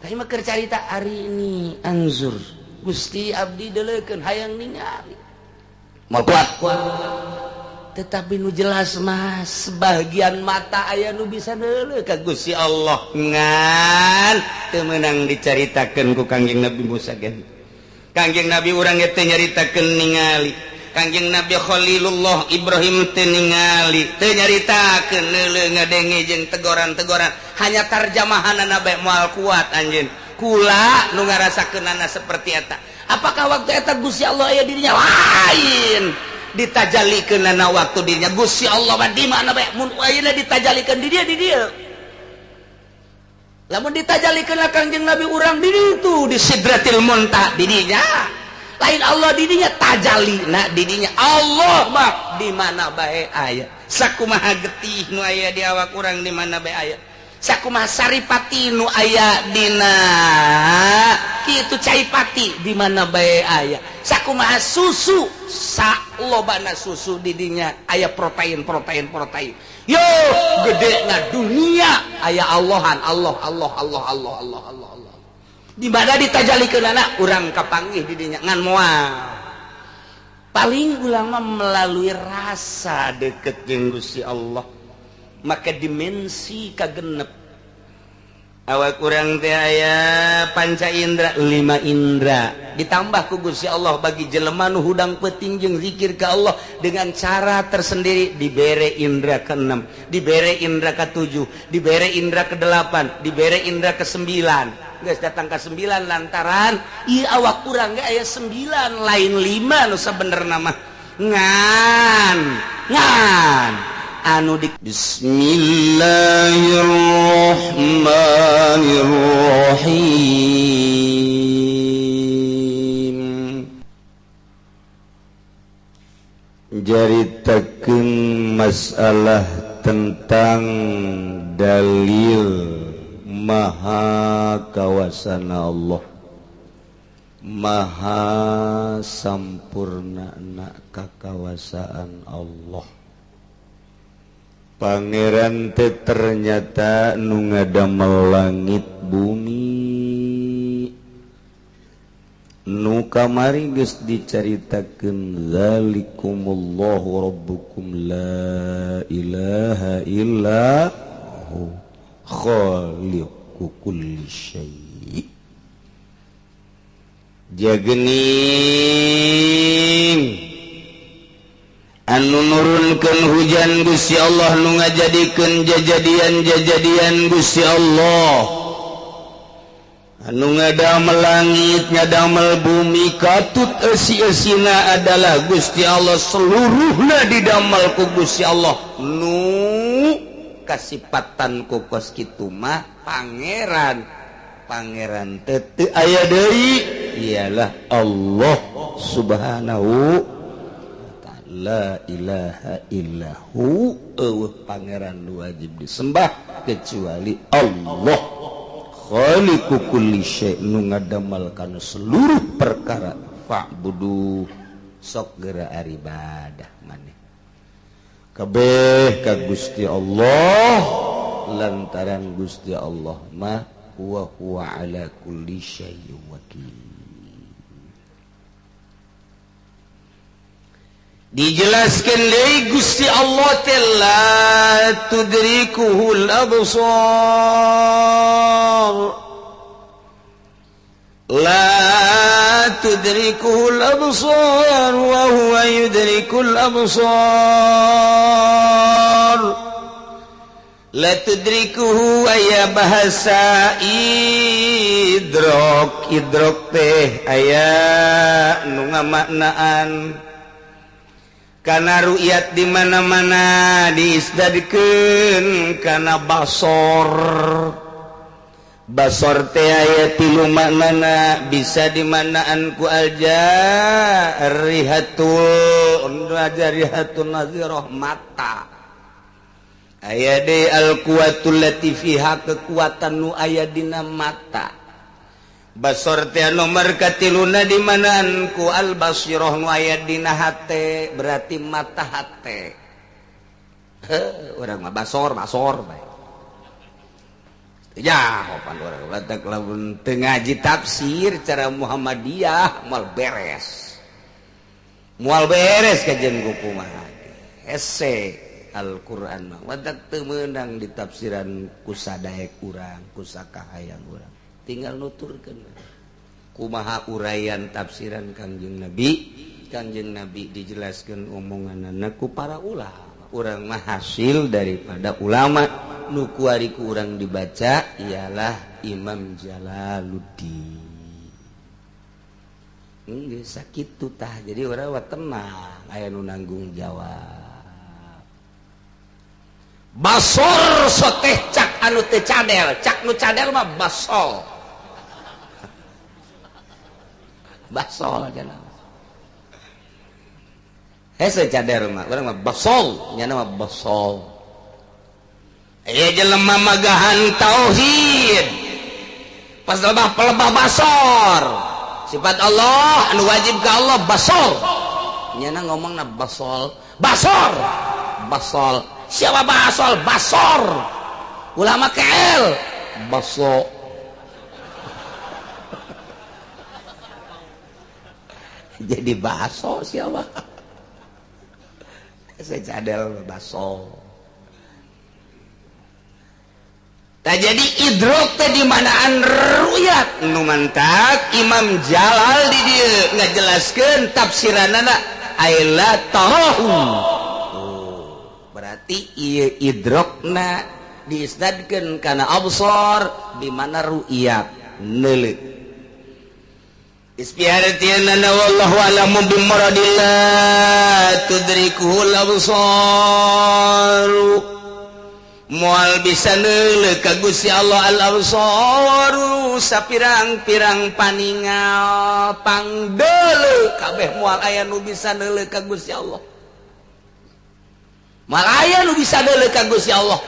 Tapi mah keur carita ari ini anzur Gusti abdi deuleukeun hayang ningali. Moal kuat. Tetapi nu jelas mah sebagian mata aya nu bisa deuleu ka Gusti Allah ngan teu meunang dicaritakeun ku Kangjeng Nabi Musa ge. Kangjeng Nabi urang ge teu nyaritakeun ningali. Kangjeng Nabi Khalilullah Ibrahim teu ningali, teu nyaritakeun neuleu ngadenge jeung tegoran-tegoran, hanya tarjamahanana bae moal kuat anjeun. Kula nu ngarasakeunana seperti eta. Apakah waktu eta Gusti Allah aya dirinya? Lain. Ditajalikeunana waktu dirinya Gusti Allah mah di mana bae mun ayeuna ditajalikeun di dieu di dieu. Lamun ditajalikeun Kangjeng Nabi urang di ditu di Sidratil Muntaha di dinya. Lain Allah di dinya tajalina di dinya Allah mah di mana bae aya. Sakumaha getih nu aya di awak urang di mana bae aya. Sakumaha saripati nu aya dina kitu caipati di mana bae aya. Sakumaha susu salobana susu di dinya aya protein protein protein. Yo gede na dunia aya Allahan Allah Allah Allah Allah Allah Allah Allah. Di mana ditajalikeunana urang kapanggih di dinya ngan moal. Paling ulama melalui rasa deket jeung Gusti Allah. Maka dimensi kagenep awak urang teh aya panca indra lima indra ditambah ku Gusti Allah bagi jelema nu hudang peuting jeung zikir ka Allah dengan cara tersendiri dibere indra ke-6, dibere indra ke-7, dibere indra ke-8, dibere indra ke-9. Geus datang ka 9 lantaran ieu awak urang ge aya 9 lain 5 nu sabenerna mah ngan ngan anu di Bismillahirrahmanirrahim. Jaritakeun masalah tentang dalil maha kawasana Allah, maha sampurna na kakawasaan Allah. Pangeran teh ternyata nu ngadamel langit bumi nu kamari geus dicaritakeun zalikumullahu rabbukum la ilaha illa hu khaliqu kulli syai'. Jagening anu nurunkeun hujan Gusti Allah nu ngajadikeun jajadian-jajadian Gusti Allah anu ngadamel langit ngadamel bumi katut eusi-eusina adalah Gusti Allah seluruhna didamel ku Gusti Allah nu kasipatan ku kos kitu mah pangeran pangeran teu aya deui ialah Allah subhanahu la ilaha illahu eueuh pangeran nu wajib disembah kecuali Allah khaliqu kulli syai' nu ngadamel kana seluruh perkara fa'budu sok geura ibadah maneh kabeh ka Gusti Allah lantaran Gusti Allah mah wa huwa ala kulli syai'in wakil. Dijelaskan deui Gusti Allah teh la tudrikuhul absar la tudrikuhul absar wa huwa yudrikul absar la tudrikuhu aya bahasa idrok idrok teh aya nu ngamaknaan kana ru'yat di mana-mana diisdadkeun kana basor. Basor teh aya tilu maknana bisa dimaknaan ku al-jarihatul jarihatun nazirah mata aya deui al-quwatul lati fiha kekuatan nu aya dina mata. Basor teh nomor katiluna di manaan ku al-basirah nu aya dina hate berarti mata hate. Heuh urang mah basor basor bae. Jawaban urang batak lamun teu ngaji tafsir cara Muhammadiyah moal beres. Moal beres kajian ku kumaha. Hese Al-Qur'an mah watak teu meunang ditafsiran ku sadaek urang, ku sakahayang urang. Tinggal nuturkeun kumaha uraian tafsiran Kangjeng Nabi. Kangjeng Nabi dijelaskeun omonganana ku para ulama. Urang mah hasil daripada ulama nu kuari ku urang dibaca ialah Imam Jalaluddin. Geus sakitu tah, jadi urang mah tenang aya nu nanggung jawab. Basor soteh cak anu teu cadel, cak nu cadel mah basol. Basol cenah. Hese cadel mah, urang mah basol, nyana mah basol. Aya jelema magahan tauhid. Pas lebah pelebah basor. Sifat Allah anu wajib ka Allah basol. Nyana ngomongna basol, basor. Basol. Siapa basol? Basor. Ulama KL baso. Jadi baso siapa? Saya cadel baso. Tak jadi idrok teh di manaan ruyat nu mantak Imam Jalal di dieu ngajelaskeun tafsiranana aila tarahu. Oh, berarti ieu idrokna diisnadkeun kana absar di mana ru'yat neuleuh. Istiaratiana wallahu a'lamu bimuradillah tudrikuhul absar. Moal bisa neuleuh ka Gusti Allah al absaru sapirang-pirang paningal pangdeuleuh kabeh moal aya nu bisa neuleuh ka Gusti Allah. Moal aya nu bisa neuleuh ka Gusti Allah.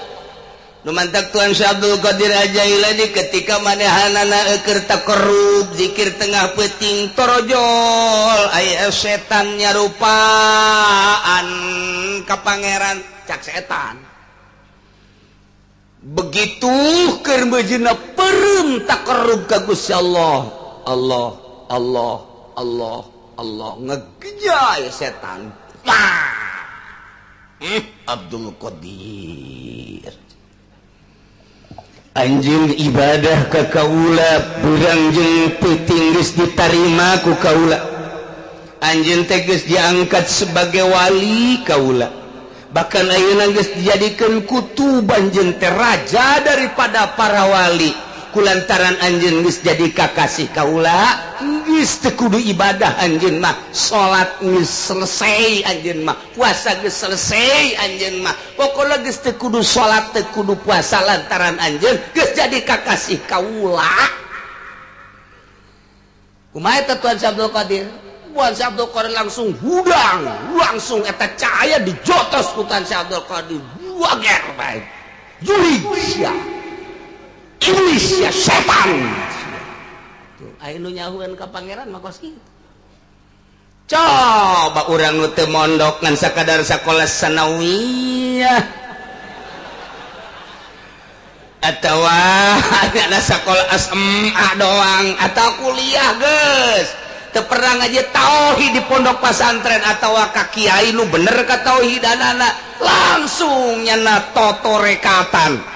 Nu mantak Tuan Syekh Abdul Qadir Al-Jailani ketika manehanana keur takarrub zikir tengah peuting torojol aya setan nyarupaan ka pangeran cak setan. Begitu keur meujeuhna peureum takarrub ka Gusti Allah, Allah Allah Allah Allah ngegejay setan. Abdul Qadir anjeun ibadah ka kaula beurang jeung peuting geus ditarima ku kaula. Anjeun teh geus diangkat sebagai wali kaula. Bahkan ayeuna geus dijadikeun kutub anjeun teh raja daripada para wali. Kulantaran anjeun geus jadi kakasih kaula, geus teu kudu ibadah anjeun mah, salat geus selesai anjeun mah, puasa geus selesai anjeun mah. Pokona geus teu kudu salat, teu kudu puasa lantaran anjeun geus jadi kakasih kaula. Kumaha eta Tuan Syekh Abdul Qadir? Tuan Syekh Abdul Qadir langsung hudang, langsung eta cahaya dijotos ku Tuan Syekh Abdul Qadir. Wager bae. Jurig sia. Iblis ya setan. Tuh, aya nu nyahuan ka pangeran mah kos kitu. Coba urang nu teu mondok ngan sakadar sakola sanawiyah atawa ada sakola SMA doang atau kuliah geus teu pernah ngaji tauhid di pondok pesantren atawa ka kiai nu bener ka tauhidanana langsung nyana totorekatan.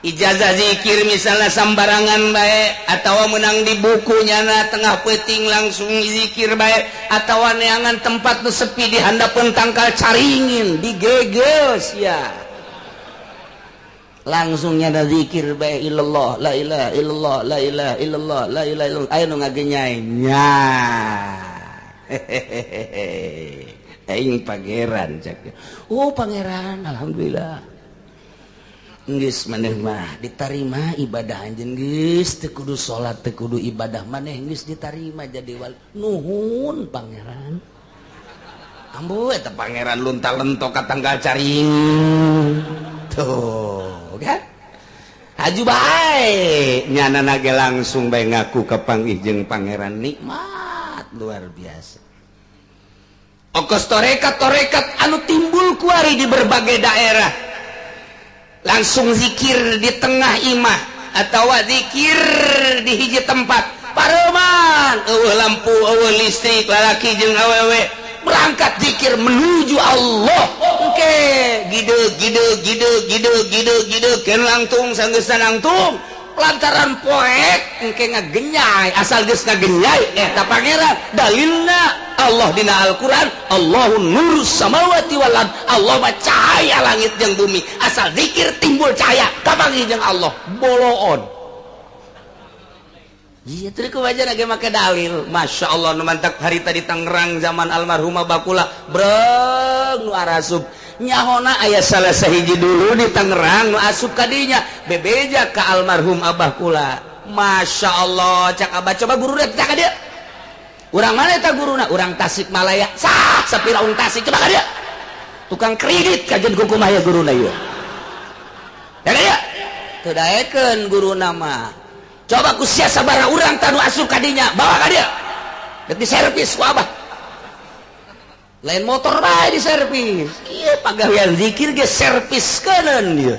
Ijazah zikir misalnya sambarangan bae atau menang di buku nyana tengah peuting langsung zikir bae atau neangan tempat nu sepi di handapeun tangkal caringin digeges ya langsung nyana zikir bae illallah la ilaha illallah la ilaha illallah la ilaha illallah aya nu ngagenyai nya hehehe aing pangeran cak oh pangeran alhamdulillah. Geus maneh mah ditarima ibadah anjeun geus teu kudu salat teu kudu ibadah maneh geus ditarima jadi wali. Nuhun pangeran. Ambu eta pangeran lunta-lentok ka tanggal caring. Tuh kan? Haju bae nyanana ge langsung bae ngaku ka panggih jeung pangeran nikmat luar biasa. Okos torekat-torekat anu timbul kuari di berbagai daerah. Langsung zikir di tengah imah atawa zikir di hiji tempat pareman eueuh lampu eueuh listrik lalaki jeung awewe berangkat zikir menuju Allah engke gideg gideg gideg gideg gideg gideg keun langtung sanggeusna langtung lantaran poek engke ngagenyai asal geus ngagenyai eta pangeran dalilna Allah dina Al-Qur'an Allahu nurus samawati wal ard Allah mah cahaya langit jeung bumi asal zikir timbul cahaya kapanggih jeung Allah boloon. Iya teu kumaha ge make dalil. Masya Allah nu mantak harita di Tangerang zaman almarhumah Bakula breng nu arasup nyahona aya salah sahiji dulu di Tangerang nu asup kadinya bebeja ka almarhum Abah kula. Masya Allah cak abah coba guru teh ka dieu. Urang mana eta guruna? Urang Tasikmalaya. Sah sapira urang Tasik coba ka dieu. Tukang kredit kajen kumaha ya guruna ieu. Ya ka dieu. Teu daekeun guruna mah. Coba ku sia sabaraha urang tanu asup kadinya bawa ka dieu. Dek diservis ku abah. Lain motor bae diservis. Ieu pagawean zikir ge serviskeun ieu.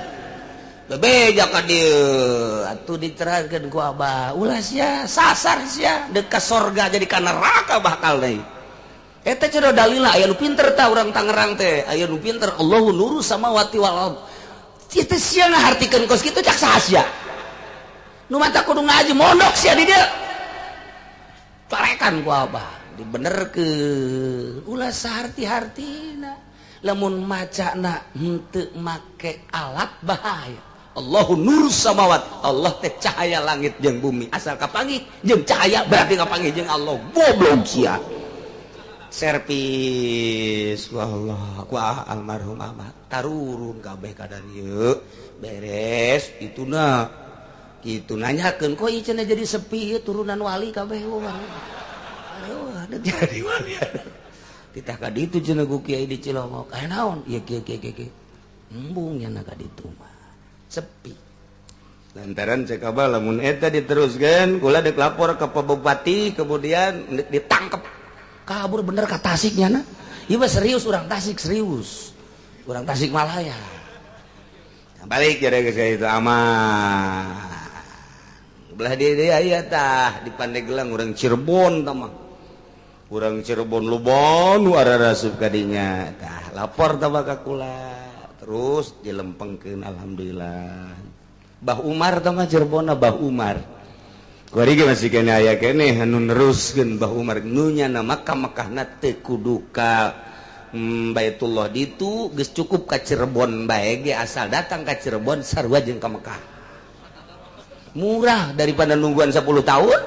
Bebeja ka dieu atuh diterangkeun ku abah. Ulah sia sasar sia deuk ka sorga jadi ka neraka bakal deui. Eta cenah dalilna aya nu pinter tah urang Tangerang teh, aya nu pinter Allahu nurus samawati wal ard. Teu sia ngahartikeun kos kitu cak saha sia. Nu mata kudu ngaji mondok sia di dieu. Carekan ku abah dibenerkeun ulah saharti-hartina lamun macana henteu make alat bahaya. Allahu nurus samawat Allah teh cahaya langit jeung bumi asal kapanggih jeung cahaya berarti kapanggih jeung Allah goblok sia. Servis ku Allah ku almarhum abah tarurun kabeh ka dieu beres ituna kitu nanyakeun kok ieu cenah jadi sepi ieu turunan wali kabeh wah jadi wali titah ka ditu cenah ku kiai di Cilongok aya naon ieu kieu kieu kieu embung nya ka ditu mah sepi lantaran cek abah lamun eta diteruskeun kula deuk lapor ke Pak Bupati kemudian ditangkep kabur bener ka Tasik nya na ieu mah serius urang Tasik serius urang Tasikmalaya balik jadi geus itu aman belah dia aya tah di Pandeglang urang Cirebon tah mah urang Cirebon lobon nu ararasup ka dinya tah lapor tah ka kula terus dilempengkeun alhamdulillah Bah Umar tah mah Cirebonna Bah Umar kuari ge masih keneh aya keneh anu neruskeun Bah Umar nu nyana Makkah Makkahna teu kudu ka Baitullah ditu geus cukup ka Cirebon bae ge asal datang ka Cirebon sarua jeung ka Mekah murah daripada nungguan 10 tahun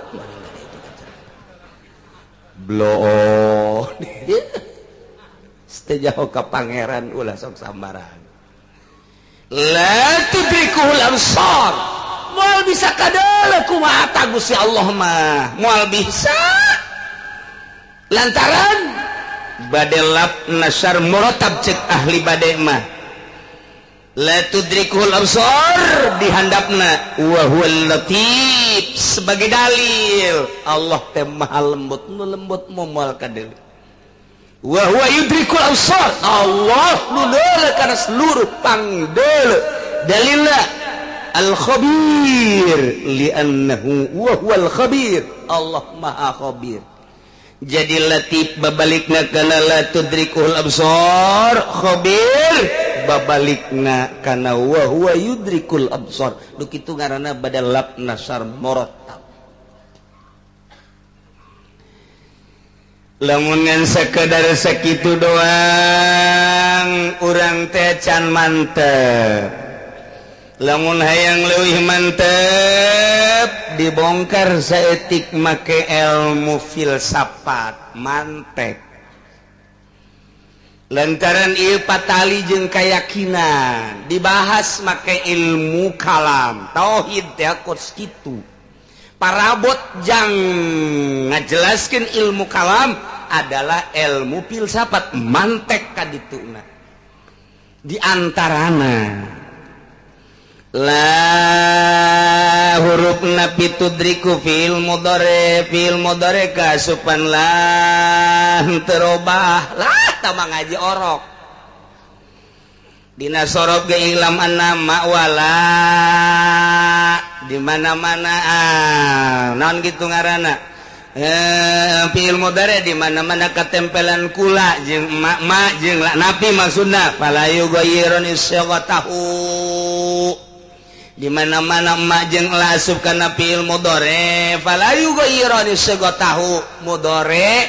bloon jauh ka pangeran ulah sok sambaran la tudrikuhul absar moal bisa kadeuleu kumaha ta Gusti Allah mah moal bisa lantaran badelap nasar muratab cek ahli bade mah la tudrikul absar dihandapna wa huwal latif sebagai dalil Allah teh maha lembut nu lembut moal kadeuleu wa huwa yudrikul absar Allah nu deuleu kana seluruh pangdeuleu dalilna al khabir li'annahu wa huwal khabir Allah maha khabir. Jadi latif babalikna kana la tudrikuhul absar khabir babalikna kana wa huwa yudrikul absar du kitu ngaranna badal lab nasar murattab. Lamun ngan sakedar sakitu doang urang teh can mantep. Lamun hayang leuwih mantep dibongkar saeutik make ilmu filsafat mantek. Lantaran ieu patali jeung kayakinan dibahas make ilmu kalam tauhid teh kos kitu. Parabot jang ngajelaskeun ilmu kalam adalah ilmu filsafat mantek kadituna. Di antarana la huruf napi tudriku fil mudhari kasupan lah terobah lah tamang ngaji orok. Dina sorob ge ilam anna wala di mana-mana naon kitu ngaranna fi'il mudhari di mana-mana katempelan kula jeung ma jeung la napi maksudna fala yughayyirun isyghatahu di mana-mana ma jeung la asup kana fi'il mudhari fala yughayyirun isyghatahu mudhari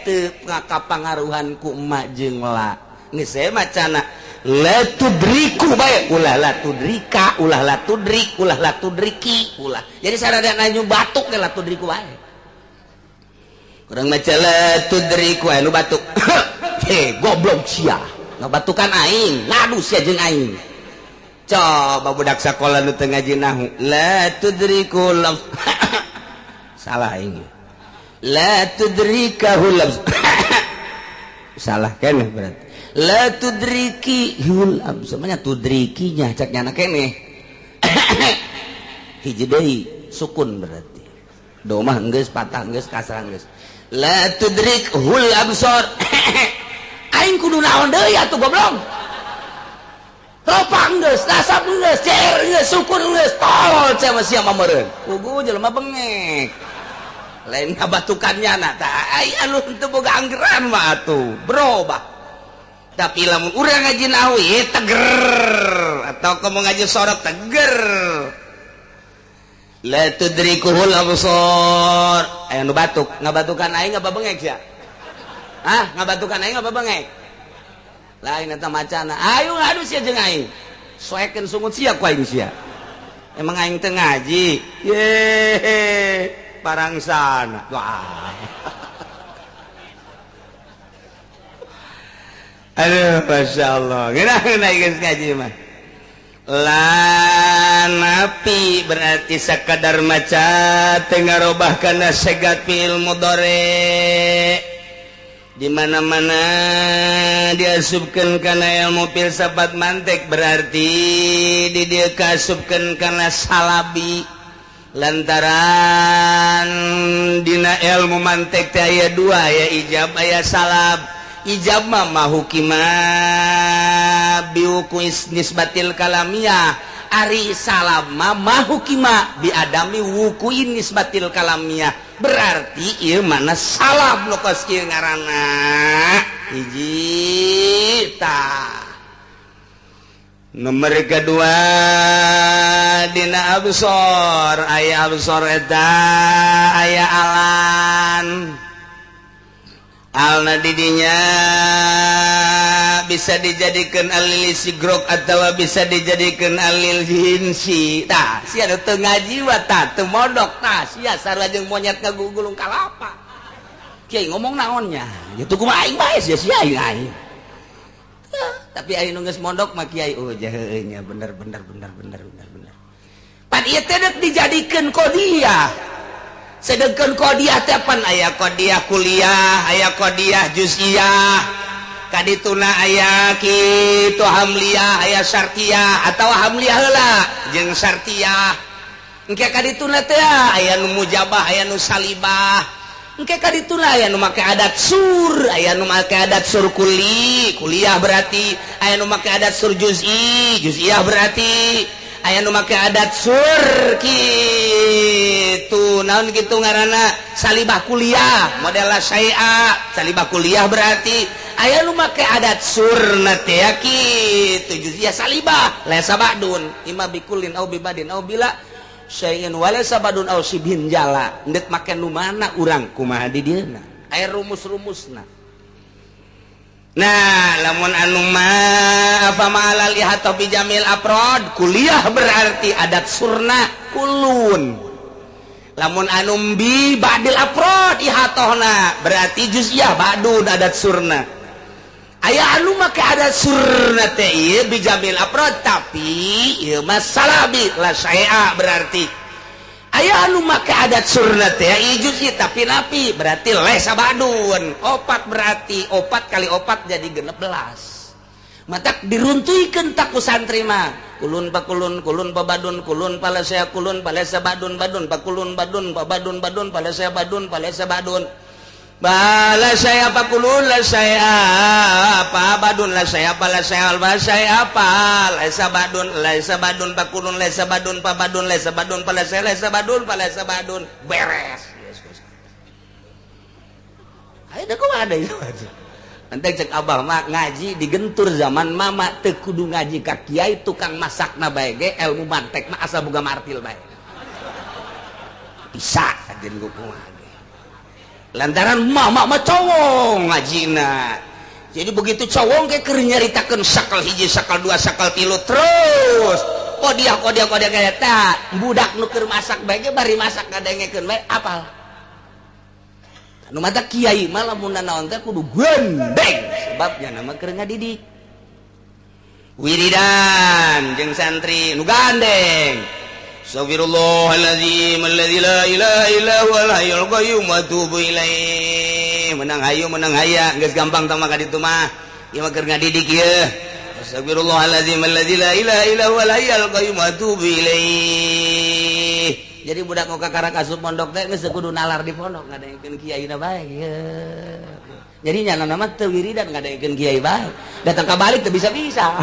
teu ngakapangaruhan ku ma jeung la geus saya macana la tudriku bae ulah la tudrika ulah la tudrik ulah la tudriki ulah jadi sarada nanyu batuk ge la tudriku bae urang maca la tudriku anu batuk he goblok sia ngabatukan aing ngadu sia jeung aing coba budak sakola nu teu ngaji nahu la tudriku lam salah aing la tudrikahu lam salah keneh berarti la tudriki hul semuanya tudrikinya cek nyana keneh hiji deui sukun berarti domah geus patah geus kasrah geus la tudrik hul absor aing kudu naon deui atuh goblok ropang geus nasab geus cer geus sukun geus tolol sia mah sia mah meureun pugu jelema bengek lain ngabatukan nyana tah ai anu teu boga anggeran mah atuh berubah tapi lamun urang ngaji nahu ye teger atau kamu ngaji sorot teger la tudrikuhul absar aya nu batuk ngabatukan aing apa bengek sia ah ngabatukan aing apa bengek lain eta macana ayo ngadu sia jeung aing soekeun sungut sia ku aing sia emang aing teu ngaji ye parangsana wah. Aduh, masya Allah. Ngeunah geus ngaji mah. La napi berarti sakadar maca teu ngarobah kana segat fi'il mudhari. Di mana-mana diasupkeun kana ilmu filsafat mantik berarti di dieu kaasupkeun kana salabi. Lantaran dina ilmu mantik teh aya dua, aya ijab aya salab. Ijab mah mahukima biwuku nisbatil kalamiyah ari salam mah mahukima biadami wuku nisbatil kalamiyah berarti ieu mana salam nu kos kieu ngaranna hiji tah nomor kedua dina absor aya absor eta aya alan alna didinya bisa dijadikan alil sigrok atau bisa dijadikan alil hinsi tah sia teu ngaji wa tah teu modok tah sia sarua jeung monyet ngagugulung kalapa kiai ngomong naonnya gitu kumaha aing bae sia sia aing aing tapi aing nu geus mondok mah kiai oh heueuh nya bener bener bener bener bener bener pan ieu teh dijadikeun kodiah sedangkan kodiah teh pan aya kodiah kuliah aya kodiah juz'iyah kadituna aya kitu hamliyah aya syartiyah atawa hamliyah heula jeung syartiyah engke kadituna teh aya nu mujabah aya nu salibah engke kadituna aya nu make adat sur aya nu make adat sur kuli kuliah berarti aya nu make adat sur juz'i juz'iyah berarti aya nu make adat sur kitu naon kitu ngaranna salibah kuliah model syai'a salibah kuliah berarti aya nu make adat surna teh kitu juz'iyah salibah laisa ba'dun imma bikulin au bibadin au bila syai'in walaysa ba'dun au sibhin jala ndek make nu mana urang kumaha di dieuna aya rumus-rumusna. Nah, lamun anu ma apa ma'alal ihata bi jamil aprod kuliah berarti adat surna kulun. Lamun anu bi ba'dil aprod ihatohna berarti juz'iyah ba'dun adat surna. Aya anu make adat surna teh ieu bi jamil aprod tapi ieu mah salabi la syai'a berarti. Aya anu make adat surna teh ieu juz'i tapi napi berarti lesa badun. Opat berarti opat kali opat jadi 16. Matak diruntuikeun tak ku santri mah. Kulun pakulun kulun pabadun kulun palesea kulun palesa badun badun pakulun badun pabadun badun palesea badun palesa badun. Bala saya apa kulun la saya apa badun la saya apa la saya alba saya apa laisa badun pakulun laisa badun pabadun laisa badun pala saya laisa badun pala laisa badun beres. Ayo dah kok ada itu. Nanti cek abah mah ngaji digentur zaman mama teu kudu ngaji ka kiai tukang masakna bae ge ilmu mantek mah asa boga martil bae. Bisa kajen kumaha. Lantaran mama mah cowong ngajina. Jadi begitu cowong ke keur nyaritakeun sakal hiji, sakal dua, sakal tilu terus. Kodiah kodiah kodiah kaya eta budak nu keur masak bae ge bari masak ngadengekeun bae apal. Nu mata kiai mah lamun nanaon teh kudu gendeng sebabnya nama keur ngadidik. Wiridan jeung santri nu gandeng. Astagfirullahaladzim alladzi la ilaha illa huwal hayyul qayyum wa atubu ilaih. Menang hayu menang haya geus gampang tah mah ka ditu mah. Ieu mah keur ngadidik ieu. Astagfirullahaladzim alladzi la ilaha illa huwal hayyul qayyum wa atubu ilaih. Jadi budak nu kakara asup pondok teh geus kudu nalar di pondok ngadengekeun kiaina bae ieu. Jadi nyana mah teu wiridan ngadengekeun kiai bae. Datang ka balik teu bisa-bisa.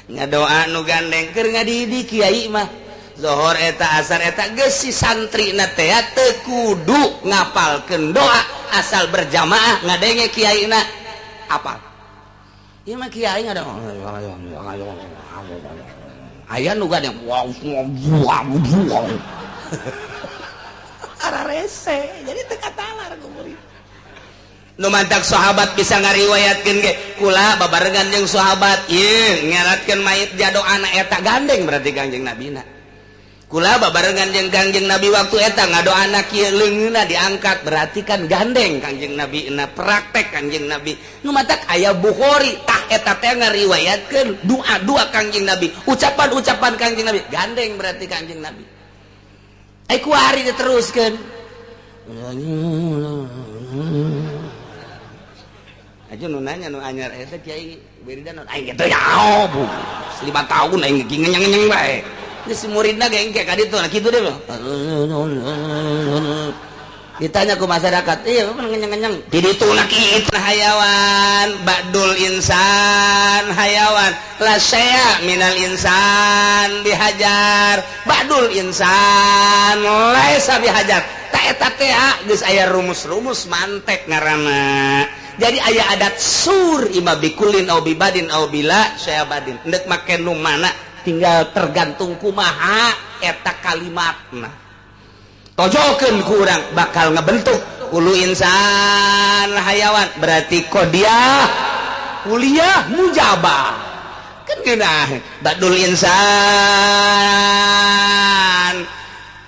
Ngadoa nu gandeng keur ngadidik kiai mah zohor eta asar eta geus si santrina teh teu kudu ngapalkeun doa asal berjamaah ngadenge kiaina apal. Ieu mah kiai ngada aya nu gandeng ararese jadi teu katalar ku murid. Nu mantak sahabat bisa ngariwayatkeun ge kula babarengan jeung sahabat ieu ngeratkeun mayit jado anak eta gandeng berarti Kangjeng Nabina. Kula babarengan jeung Kangjeng Nabi waktu eta ngadoana kieu leungeunna diangkat berarti kan gandeng Kangjeng Nabi na praktek Kangjeng Nabi. Nu matak aya Bukhari tah eta teh ngariwayatkeun doa-doa Kangjeng Nabi, ucapan-ucapan Kangjeng Nabi gandeng berarti Kangjeng Nabi. Ai kuari diteruskeun. Aja nu nanya nu anyar eta kiai wiridan aing teh nyaho bu 5 tahun aing ngenyeng-ngenyeng bae. Geus si muridna ge engke ka ditu nah kitu deh. Ditanya ku masyarakat, "Iya, ngenyeng-ngenyeng." Di ditu na kitu hayawan, ba'dul insan hayawan, la syai'a minal insan bihajar, ba'dul insan laisa bihajar. Ta eta teh geus aya rumus-rumus mantek ngaranna. Jadi aya adat sur ima bikulin au bibadin au bila syabadin. Endek make nu mana tinggal tergantung kumaha eta kalimatna. Tojokeun ku urang bakal ngebentuk ulu insan hayawan berarti kodiah kuliah mujabah. Kan geunah badul insan.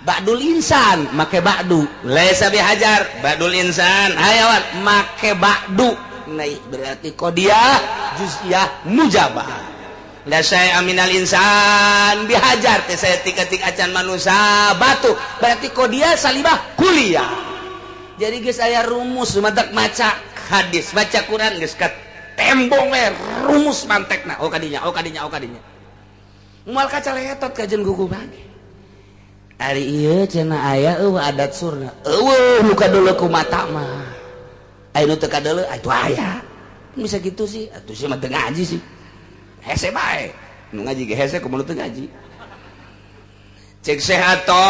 Ba'dul insan make ba'du laisa bihajar ba'dul insan hayawan make ba'du naik berarti kodiah juz'iyah mujabah la syai'a minal insan bihajar teh saya tik-tik acan manusia batu berarti kodiah salibah kuliah. Jadi geus aya rumus matak maca hadis maca Quran geus ka tembong we rumus mantekna oh kadinya oh kadinya oh kadinya moal kacaletot kajen gugu bage. Ari ieu cenah aya eueuh adat surna. Eueuh nu kadeuleu ku mata mah. Aya nu teu kadeuleu atuh aya. Bisa gitu sih, atuh sih mah teu ngaji sih. Hese bae. Nu ngaji ge hese kumaha teu ngaji. Cek sehato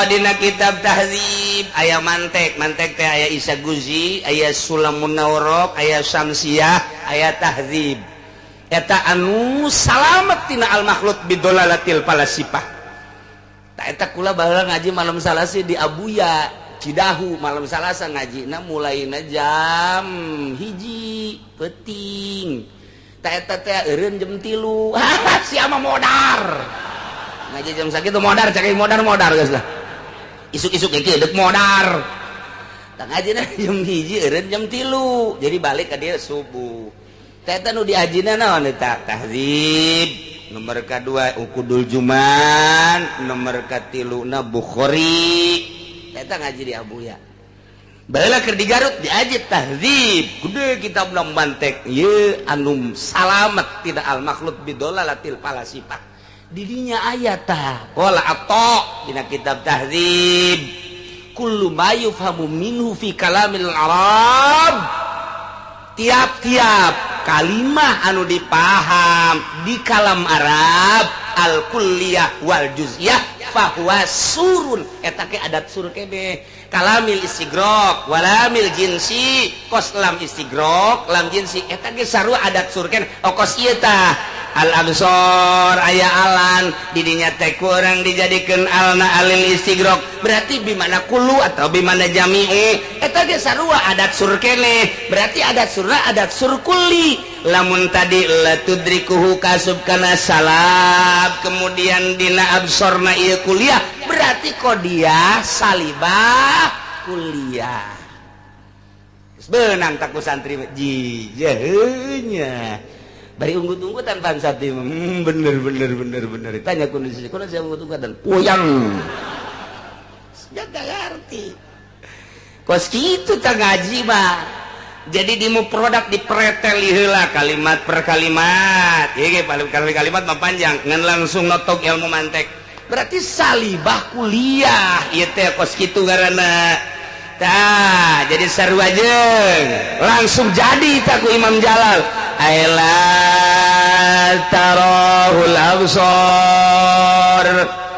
dina kitab tahdzib aya mantek, mantek teh aya Isa Guzi, aya Sulamun Nawrok, aya Syamsiah, aya tahdzib. Eta anu salamet tina al makhluk bidolalatil falasifah. Eta kula baheula ngaji malam Salasa di Abuya Cidahu malam Salasa ngajina mulaina jam 1 peuting ta eta teh eureun jam 3 si ama modar ngaji jam sakitu modar cek modar-modar geus lah isuk-isuk ge kieu deuk modar tah ngajina jam 1 eureun jam 3 jadi balik ka dieu subuh ta eta nu diajina naon eta tahdzib nomor kedua Ukudul Juman nomor katiluna Bukhari eta ngaji di Abuya baheula keur di Garut diaji tahdzib gede kitab mantek ieu anu salamet tidak al makhluk bidolalatil falasifah didinya aya tah qala atta dina kitab tahdzib kullu ma yufhamu minhu fi kalamil Arab, tiap-tiap kalimah anu dipaham di kalam Arab al kulliyah wal juz'iyah fahuwa surun, eta ke adat sur kebe kalamil istigrok walamil jinsi, kos lam istigrok lam jinsi eta ge sarua adat sur keneh. Oh kos ieu tah al absor aya alan didinya teh kurang dijadikeun alna alil istigrok, berarti bimana kullu atau bimana jami'u eta ge sarua adat sur keneh, berarti adat surna adat sur kulli. Lamun tadi la tudrikuhu kasub kana salab kemudian dina absorna ieu kuliah, berarti qodiyah salibah kuliah. Beunang tak ku santri jijehnya bari unggut-unggutan pan santri bener bener bener bener tanya kondisi kondisi unggut-unggutan puyang gak ngerti kos kitu tah ngaji mah. Jadi di mu produk dipreteli heula kalimat per kalimat ieu ge paling kalimat mah panjang ngan langsung notok ilmu mantek, berarti salibah kuliah ieu teh kos kitu ngaranna. Tah jadi sarua jeung langsung jadi tak ku Imam Jalal aila tarahul absar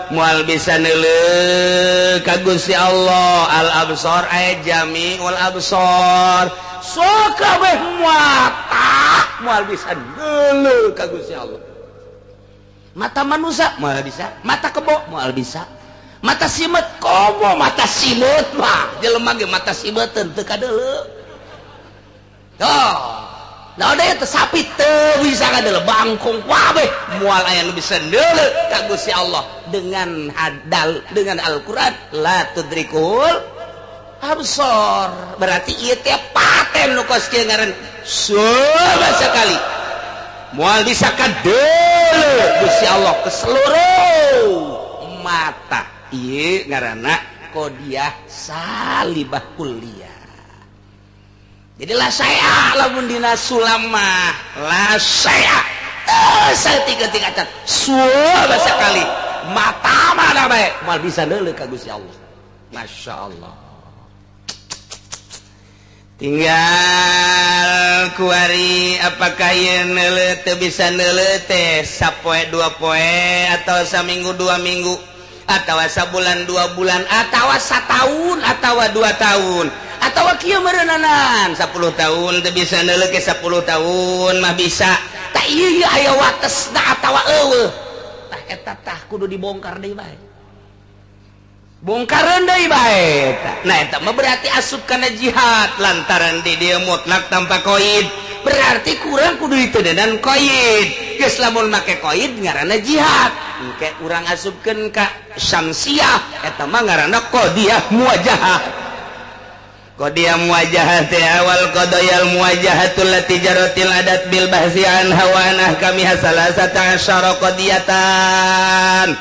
moal bisa neuleuh ka Gusti Allah al absar ay jamiul absar sok kabeh mata moal bisa neuleuh ka Gusti Allah. Mata manusia moal bisa, mata kebo moal bisa, mata simet komo mata simet mah jelema ge mata simeteun teu kadeuleu. Tuh nah ada teh sapi teu bisa kadeuleu bangkong kabeh moal aya nu bisa neuleuh ka Gusti Allah dengan hadal dengan Al-Qur'an la tudrikul absor, berarti ieu teh paten nu kos kieu ngaran coba sekali moal bisa kadeuleuh Gusti Allah ke seluruh mata ieu ngaranna qodiyah salibah kuliah. Jadi lah saya lamun dina sulamah lah saya saeutik-eutik acan suaba sekali mata mana bae moal bisa neuleuh ka Gusti Allah. Masya Allah. Tinggal kuari apakah ieu neuleuh teu bisa neuleuh teh sapoe dua poe atau saminggu dua minggu atau sabulan dua bulan atau satahun atau 2 tahun atau kieu meureunnanan 10 tahun teu bisa neuleuh ke 10 tahun mah bisa tah ieu aya watesna atawa eueuh tah eta tah kudu dibongkar deui bae, bongkaran deui bae. Nah eta mah berarti asup kana jihad lantaran di dieu mutlak tanpa koid, berarti kurang kudu ditedenan koid. Geus lamun make koid ngaranna jihad, engke urang asupkeun ka syamsiah eta mah ngaranna qodiyah muwajahah. Qodiyah muwajahah teh awal qadayal muwajahatul lati jaratil adat bil bahsi an hawanah kami hasalasata asyara qadiyatan.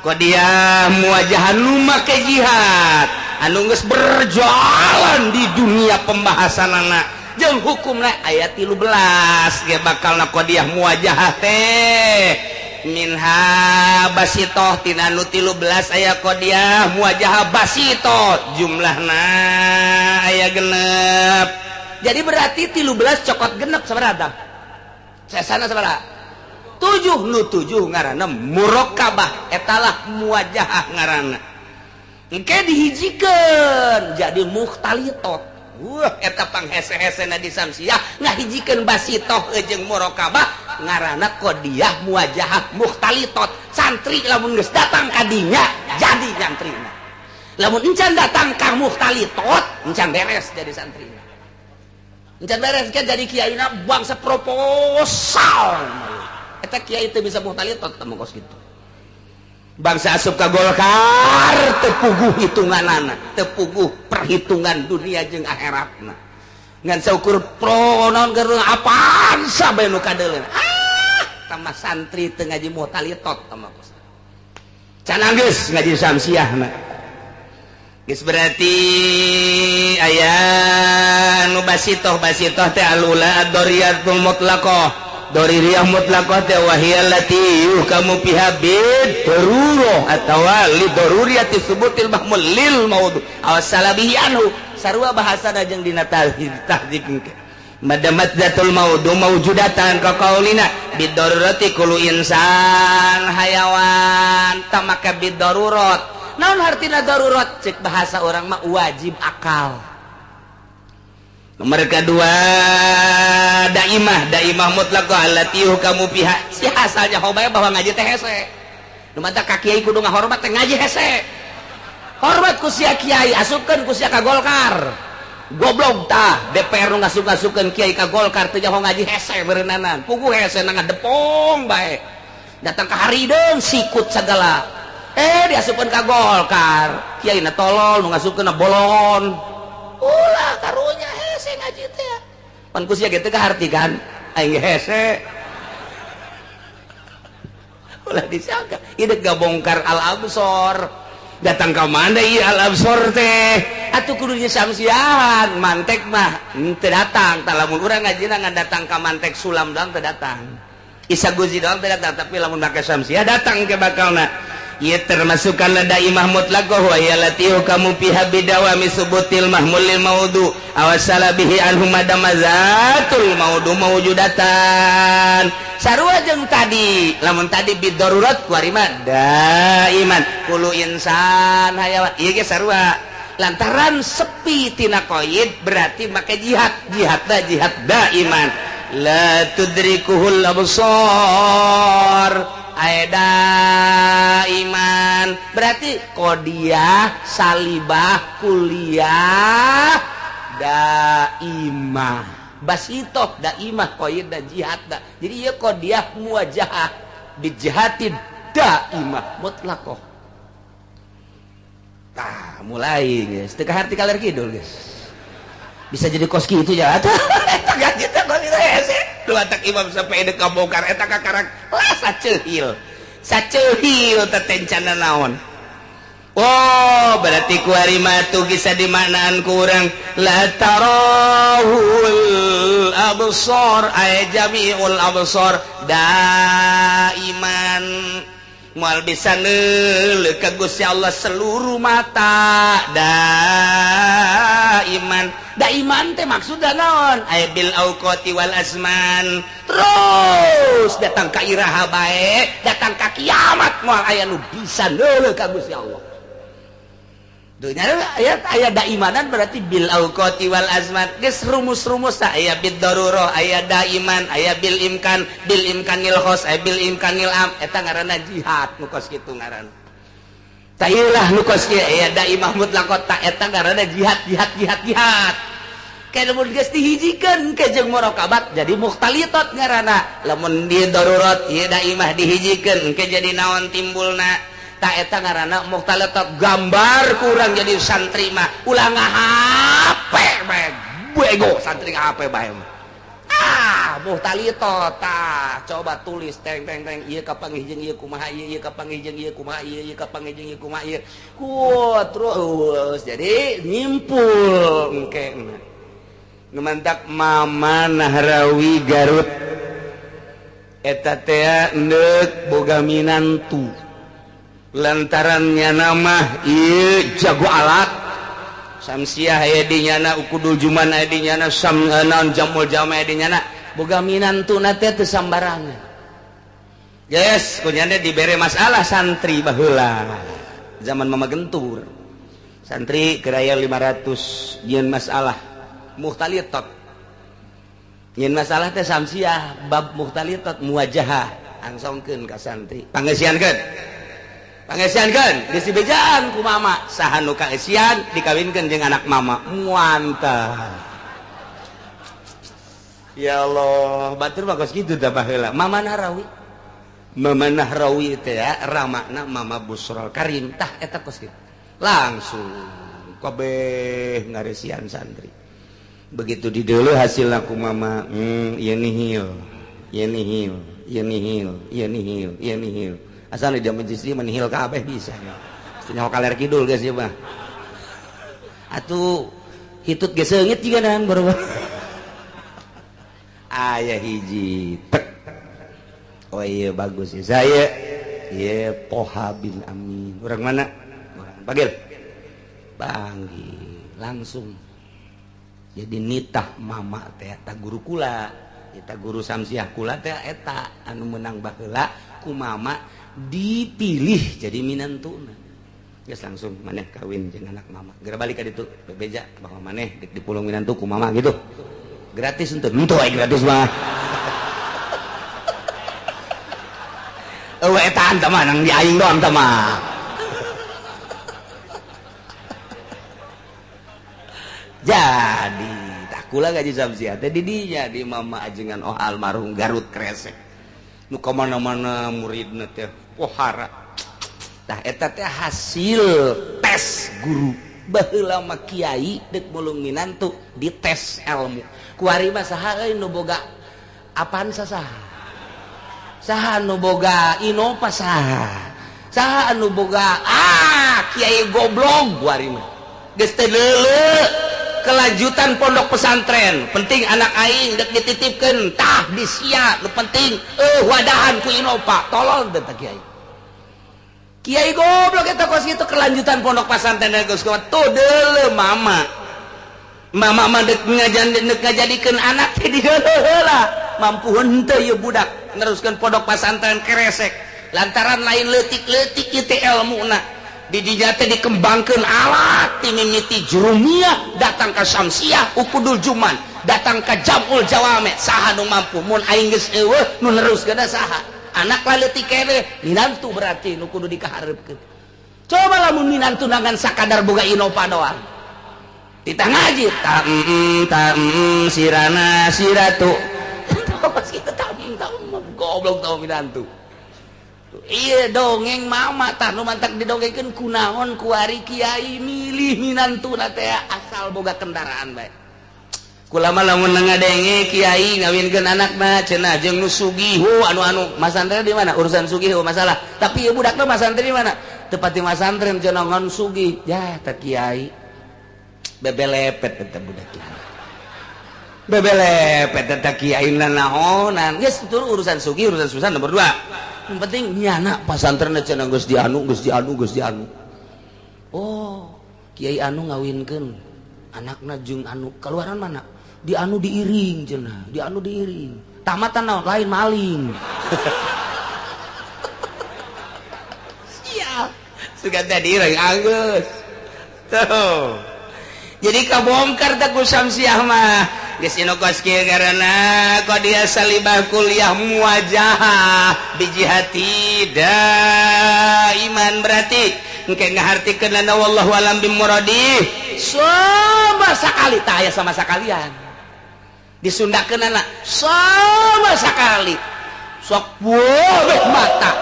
Qodiyah muwajahah nu make jihad anu geus berjalan di dunia pembahasanana jeung hukumna aya 13 ge bakalna qodiyah muwajahah teh minha basitoh tina nu 13 aya qodiyah muwajahah basitoh jumlahna aya genep. Jadi berarti 13 cokot genep sabaraha? Sesana sabaraha? 7 nu 7 ngaranna murokabah etalah muwajahah ngaranna. Engke dihijikeun jadi mukhtalitot. Wah eta panghese-hesena di samsiah ngahijikeun basitoh jeung murokabah ngaranna qodiyah muwajahah mukhtalitot. Santri lamun geus datang ka dinya jadi santrina, lamun encan datang ka mukhtalitot encan beres jadi santrina, encan beres kan jadi kiaina bangsa proposal. Eta kiai teu bisa mukhtalitot teh kos kitu. Bangsa asup ka Golkar teu puguh hitunganana, teu puguh perhitungan dunia jeung akhiratna. Ngan saukur pro naon keur apaan sabae nu kadeuleun. Ah, tambah santri teu ngaji mukhtalitot tah kos. Can geus ngaji samsiahna. Geus berarti aya nu basitoh, basitoh teh alula ad-doriyatul mutlaqah. Doririyah mutlaqah teh wahiyal lati yuhkamu fiha bid darurah atawa li daruriyati subutil mahmul lil maudhu aw salabihi anhu. Sarua bahasana jeung dina tahdzib engke. Madamat zatul maudhu mawjudatan ka qaulina bid darurati kullu insan hayawan tamaka bid darurat. Naon hartina darurat? Cek bahasa orang mah wajib akal. Nomor kedua daimah, daimah mutlaqah allati yuhkamu fiha. Si asalnya hobae bahwa ngaji teh hese. Nu mata ka kiai kudu ngahormat teh ngaji hese. Hormat ku sia kiai, asupkeun ku sia ka Golkar. Goblok tah DPR nu ngasup-ngasupkeun kiai ka Golkar teu nyaho ngaji hese beurenanan. Puguh hese na ngadepong bae. Datang ka harideung sikut sagala. Diasupkeun ka Golkar. Kiai na tolol nu ngasupkeun na bolon. Ulah karunya hese ngaji teh. Pan ku sia ge teu kaharti kan? Aing ge hese. Ulah disangka ieu gabongkar al-absor. Datang ka mana ieu al-absor teh? Atuh kudunya samsiahan, mantek mah teu datang. Tah lamun urang ngajina ngan datang ka mantek sulam doang teu datang. Isa Guzi doang teu datang, tapi lamun make samsiah datang ke bakalna. Ieu termasuk kana daimah mutlaqah wa hiya lati yuhkamu fiha bidawami subutil mahmul lil maudhu aw salabihi anhu madamazatul maudhu mawjudatan. Sarua jeung tadi, lamun tadi bid darurat kuari mah daiman kullu insan hayawan. Ieu ge sarua. Lantaran sepi tina qaid berarti make jihad, jihadna jihad daiman. La tudrikuhul absar. Aeda iman berarti qodiyah salibah kuliah daimah basitoh daimah qaid da jihad da. Jadi ieu qodiyah muwajahah bijihati daimah mutlaqah. Tah mulai geus teu kaharti kaler kidul geus. Bisa jadi kos kitu ya atuh. Eta gaji teh kos kitu hese. Dua tak imam sampai deuk kabongkar eta kakarak lah saceuhil. Saceuhil teh tencana naon. Oh, berarti ku ari mah tuh bisa dimaknaan ku urang la tarahul absar ay jami'ul absar daiman. Moal bisa neuleuh ka Gusti Allah seluruh mata daiman. Daiman teh maksudna naon? Ay bil auqati wal azman. Terus datang ka iraha bae, datang ka kiamat moal aya nu bisa neuleuh ka Gusti Allah. Dunya aya aya daimanan berarti bil auqati wal azman. Geus rumus-rumus aya bid darurah, aya daiman, aya bil imkan, bil imkanil khos, aya bil imkanil am. Eta ngaranna jihad nu kos kitu ngaranna. Tah ieu lah nu kos kieu aya daimah mutlaqah ta eta ngaranna jihad jihad jihad jihad. Kayak lamun geus dihijikeun ke jeung murakabat jadi mukhtalitat ngaranna. Lamun di darurat ieu daimah dihijikeun ke jadi naon timbulna. Ta eta ngaranna mukhtalitat gambar kurang jadi santri mah ulah ngahape bae bego santri ngahape bae mah. Ah mukhtalitat tah coba tulis teng teng teng ieu kapanggih jeung ieu kumaha ieu ieu kapanggih jeung ieu kumaha ieu ieu kapanggih jeung ieu kumaha ieu ku terus jadi nyimpul engke mah. Nu mantak Mama Nahrawi Garut eta teh neuk boga minantu lantarannya nama ieu jago alat samsiah aya di nyana ukudul juman aya di nyana sam naon jamul jama aya di nyana boga minantuna teh teu sambarangan. Yes, kunyana dibere masalah santri baheula zaman Mama Gentur. Santri keraya 500 jieun masalah mukhtalitat. Jieun masalah teh samsiah bab mukhtalitat muwajahah angsongkeun ka santri. Pangeusiankeun. Pangeusiankeun geus dibejaan ku mama saha nu kaeusian dikawinkeun jeung anak mama. Muantah. Ya Allah, batur mah kos kitu tah baheula. Mama Nahrawi. Mama Nahrawi teh ya ramakna Mama Busrol Karim tah eta kos kitu. Langsung kabeh ngaresian santri. Begitu dideuleuh hasilna ku mama, ieu nihil, ieu nihil, ieu nihil, ieu nihil, ieu nihil. Asal di majlis ieu mah nihil kabeh bisa. Nyaho kaler kidul geus ieu mah. Atuh hitut geus seungit jiga nahan baru. Aya hiji tek Oh iya bagus ya saya. Iya Toha bin Amin. Orang mana? Orang Panggil. Panggil langsung. Jadi nitah mama teh eta guru kula, eta guru Samsiah kula teh eta anu menang baheula ku mama dipilih jadi minantuna. Geus langsung maneh kawin jeung anak mama. Geura balik ka ditu bebeja bahwa maneh dipulung minantu ku mama gitu. Gratis henteu? Henteu aya gratis mah. Eueuh eta tah mah nang di aing doang tah mah. Jadi tah kula gaji Samsiah teh di dinya di mama ajengan oh almarhum Garut Kresek. Nu ka mana-mana muridna teh pohara. Tah eta teh hasil tes guru. Baheula mah kiai deuk mulung minantu dites ilmu. Kuari mah saha euy nu boga apaan saha? Saha anu boga Innova saha? Saha anu boga kiai goblok kuari mah. Geus teu leuleuh kelanjutan pondok pesantren. Penting anak aing deuk dititipkeun tah di sia nu penting wadahan ku Innova. Tolol teh kiai. Kiai goblok eta kos kitu kelanjutan pondok pesantren geus tuh deuleuh mama. Mama mah deuk ngajadikeun anak teh diheula. Mampu henteu ieu budak neruskeun pondok pesantren Kresek lantaran lain leutik-leutik ieu teh elmuna. Di dinya teh dikembangkeun alat ti mimiti Jurumiyah datang ka Samsiah Ukudul Juman datang ka Jamul Jawame saha nu mampu mun aing geus eueuh nu neruskeunna saha anak lah leutik keneh minantu berarti nu kudu dikahareupkeun. Coba lamun minantu nangan sakadar boga Innova doang titah ngaji ta sirana siratu kita goblok tau minantu. Iya dongeng mama tah nu mantak didongengkeun kunaon kuari kiai milih minantu na teh asal boga kendaraan bae. Kulama lamun ngadenge kiai ngawinkeun anakna cenah jeung nu sugih anu-anu masantren di mana urusan sugih masalah tapi ieu budakna masantren di mana teu pati masantren cenah ngan sugih ya teh kiai bebelepet eta budak kiai. Bebelepet eta kiai nanaonan geus itu urusan sugih urusan susah nomor 2. Yang penting nyana pasantren cenah geus dianu geus dianu geus dianu. Oh, kiai anu ngawinkeun anakna jeung anu kaluaran mana? Di anu diiring cenah, di anu diiring. Tamatan naon lain maling. Siap. Sugan teh diiring anggeus. Tuh. Jadi kabongkar teh ku Samsiah mah. Geus kos kieu ngaranna qad salibah kuliah muwajahah bijihati daiman berarti engke ngahartikeun wallahu alam bimuradi sama sakali tah aya sama sakalian disundakeunana sama sakali sok boleh mata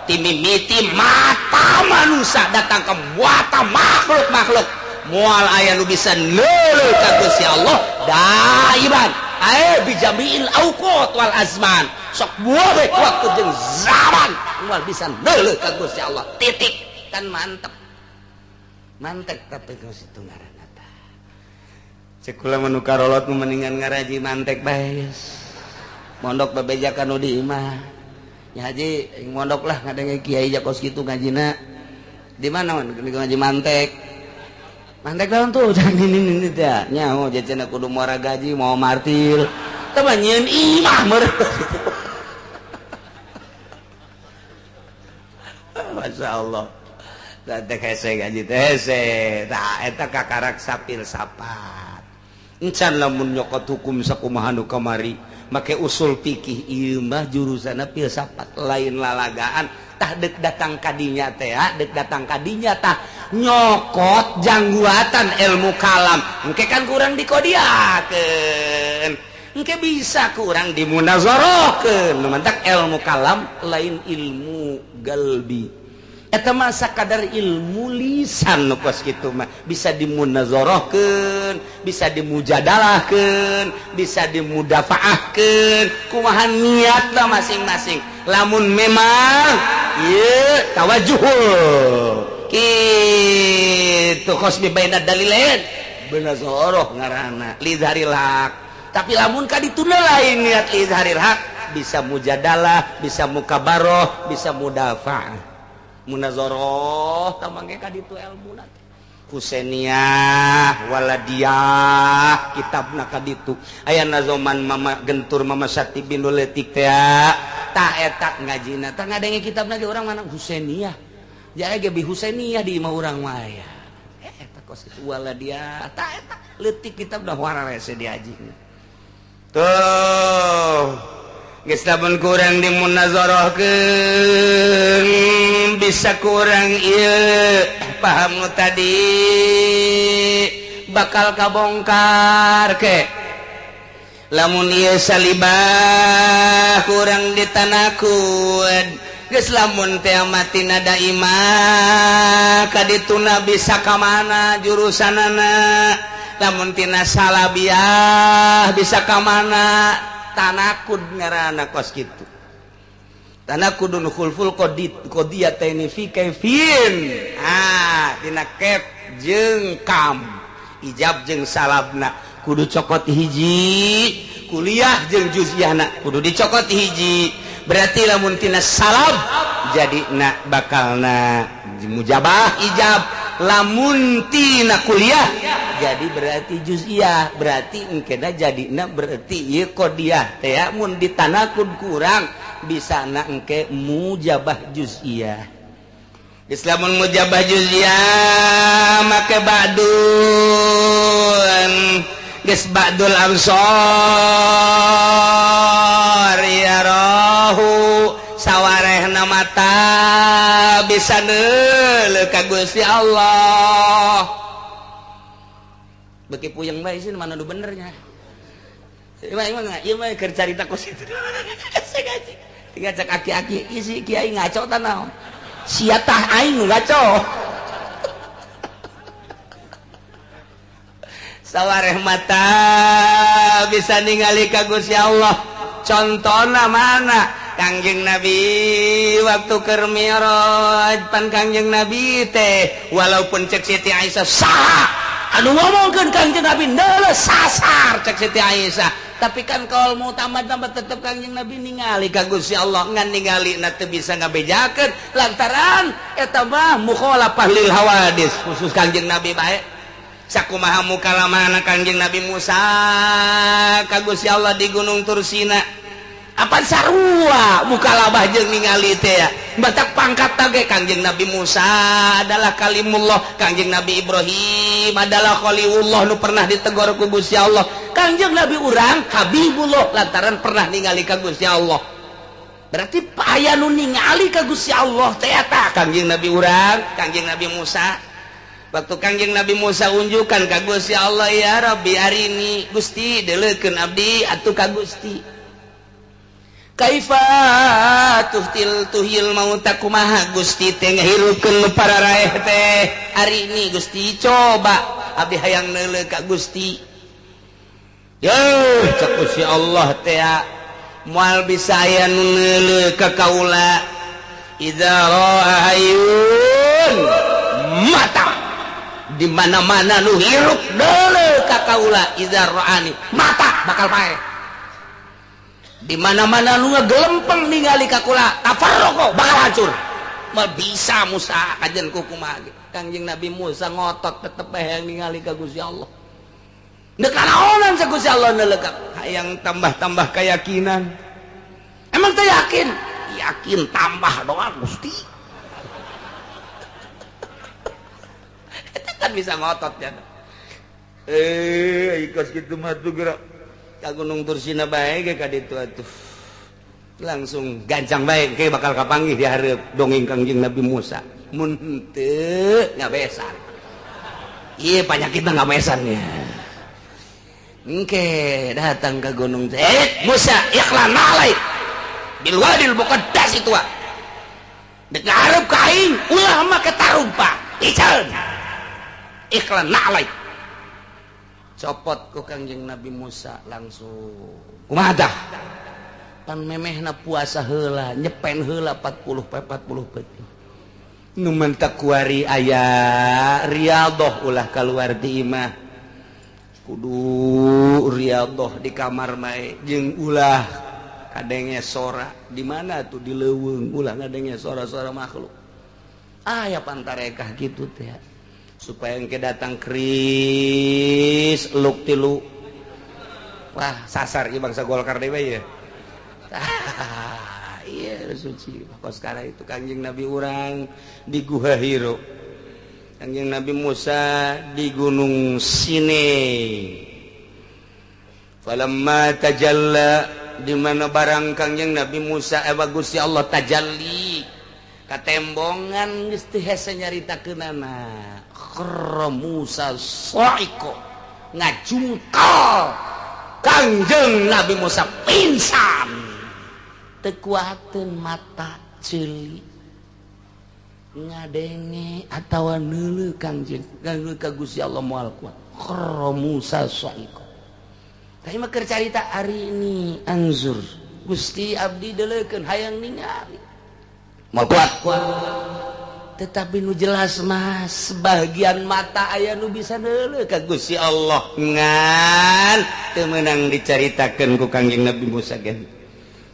timimiti mata manusia datang ke mata makhluk-makhluk moal aya nu bisa neuleuh ka Gusti Allah daiman ae bijamiil auqat wal azman sok boleh waktu jeung zaman moal bisa neuleuh ka Gusti Allah titik kan mantep mantep tapi geus itu ngaranna tah ceuk kula mah nu karolot mendingan ngaraji mantek bae geus mondok bebejakan nu di imah nya haji mondok lah ngadenge kiai ja kos kitu ngajina di mana ngaji mantek mantek daun tuh jangan ini teh nyaho cenah kudu muara gaji mau martil teh mah nyieun imah meureun. Masya Allah teh hese gaji teh hese tah eta kakarak sapil sapat encan lamun nyokot hukum sakumaha nu kamari make usul fikih ieu mah jurusanna filsafat lain lalagaan tah deuk datang kadinya teh deuk datang kadinya tah nyokot jangguatan ilmu kalam engke kan kurang dikodiakeun engke bisa kurang dimunazarahkeun nu mantak ilmu kalam lain ilmu galbi eta mah sakadar ilmu lisan nu kos kitu mah bisa dimunazarahkeun bisa dimujadalahkeun bisa dimudafaahkeun kumaha niatna masing-masing lamun memang ieu tawajuh kitu khosmi baina dalilain munazarah ngaranna lidharil haq tapi lamun ka dituna lain niat lidharil haq bisa mujadalah, bisa mukabaroh, bisa mudafa'ah. Munazoroh tamangke ka ditu ilmuna teh. Husainiyah waladiyah kitabna ka ditu. Aya nazoman mama gentur mama Sati bin Letik teh ta eta ngajina tah ngadenge kitabna ge urang mana Husainiyah. Jaya ge bi Husainiyah di imah urang mah aya. Eta kos kitu waladiyah ta eta leutik kitabna wararese diajina. Tuh geus lamun kurang dimunazarahkeun bisa kurang ieu paham nu tadi bakal kabongkar ke lamun ieu salibah kurang ditanakud geus lamun teh mati nada imah kadituna bisa ka mana jurusanana lamun tina salabiah bisa ka mana tanakud ngaranna kos kitu tanakudun khulful qadid qadiyataini fi kaifin dina kef jeung kam ijab jeung salabna kudu cokot hiji kuliah jeung juz'iyahna kudu dicokot hiji berarti lamun tina salab jadi na bakalna mujabah ijab lamun tina kuliah jadi berarti juz'iyah berarti engkena jadina berarti ieu qadiyah teh mun ditanakud kurang bisa na engke mujabah juz'iyah. Islamun mujabah juz'iyah make ba'dun geus ba'dul amsor ya rohu sawarehna mata bisa neuleuh ka Gusti Allah. Beki puyeng bae sih mana nu benernya. Ieu mah keur carita kos kitu. Ngaji. Tinggal cek aki-aki isi kiai ngaco ta naon. Sia tah aing nu ngaco. Sawareh mata bisa ningali ka Gusti Allah. Contona mana? Kangjeng Nabi waktu keur mi'raj pan Kangjeng Nabi teh walaupun cek Siti Aisyah saha anu ngomongkeun Kangjeng Nabi neuleuh sasar cek Siti Aisyah tapi kan kaul muktamad tambah tetep Kangjeng Nabi ningali ka Gusti Allah ngan ningali na teu bisa ngabejakeun lantaran eta mah mukhalafah lil hawadis khusus Kangjeng Nabi bae sakumaha mukalamana Kangjeng Nabi Musa ka Gusti Allah di Gunung Tursina apan sarua mukalabah jeung ningali teh ya batak pangkat tage Kangjeng Nabi Musa adalah kalimullah, Kangjeng Nabi Ibrahim adalah khalilullah nu pernah ditegor ku Gusti Allah, Kangjeng Nabi urang habibullah lantaran pernah ningali ka Gusti Allah. Berarti aya nu ningali ka Gusti Allah teh eta Kangjeng Nabi urang, Kangjeng Nabi Musa. Waktu Kangjeng Nabi Musa unjukan ka Gusti Allah, ya Rabbi arini Gusti deuleukeun abdi atuh ka Gusti. Kaifa tuhtil tuhil mauta kumaha Gusti teh ngahirupkeun nu pararaeh teh ari ini Gusti coba abdi hayang neuleuh ka Gusti. Yeuh cek Gusti Allah teh moal bisa aya nu neuleuh ka kaula idza ra'a hayyun mata di mana-mana nu hirup neuleuh ka kaula idza ra'ani mata bakal paeh. Di mana-mana lu ngegelempeng ningali ka kula tafarroko bakal hancur. Mal bisa Musa kajen kumaha ge. Kangjeng Nabi Musa ngotot tetep hayang ningali ka Gusti Allah. Neuk kanaonan sa Gusti Allah neuleuh hayang tambah-tambah keyakinan. Emang teh yakin? Yakin tambah doa Gusti. Eta kan bisa ngotot ya. Ikos kitu mah tuh gerak. Ka Gunung Tursina bae ge ka ditu atuh. Langsung gancang bae ke bakal kapanggih di hareup dongeng Kangjeng Nabi Musa. Mun henteu ngabesan. Ieu panyakitna ngabesan ya. Engke datang ke gunung teh. Musa ikhlan alai bil wadil muqaddas itu. Dek ngarep ka aing ulah make tarumpa. Iceun. Ikhlan alai. Copot ku Kangjeng Nabi Musa langsung kumaha tah pan memehna puasa heula nyepen heula 40 peuting nu mentak kuari aya riyadhah ulah kaluar di imah kudu riyadhah di kamar mae jeung ulah Kadenge sora di mana tuh di leuweung ulah ngadenge sora-sora makhluk. Aya pantarekah kitu teh supaya engke datang kris luk tilu. Wah, sasar ieu bangsa Golkar deui ya. Iya suci. Kos sekarang itu Kangjeng Nabi urang di Guha Hiro. Kangjeng Nabi Musa di Gunung Sinai. Falamma tajalla di mana barang Kangjeng Nabi Musa bagus ya Allah tajalli katembongan geus teu hese nyaritakeunana. Kharra Musa sa'iqa ngajungkal Kangjeng Nabi Musa pingsan teu kuateun mata ceuli ngadenge atawa neuleuh Kangjeng neuleuh ka Gusti Allah moal kuat. Kharra Musa sa'iqa. Tapi mah keur carita ari ini anzur Gusti abdi deuleukeun hayang ningali moal kuat. Tetapi nu jelas mah sebagian mata aya nu bisa neuleuh ka Gusti Allah ngan teu meunang dicaritakeun ku Kangjeng Nabi Musa ge.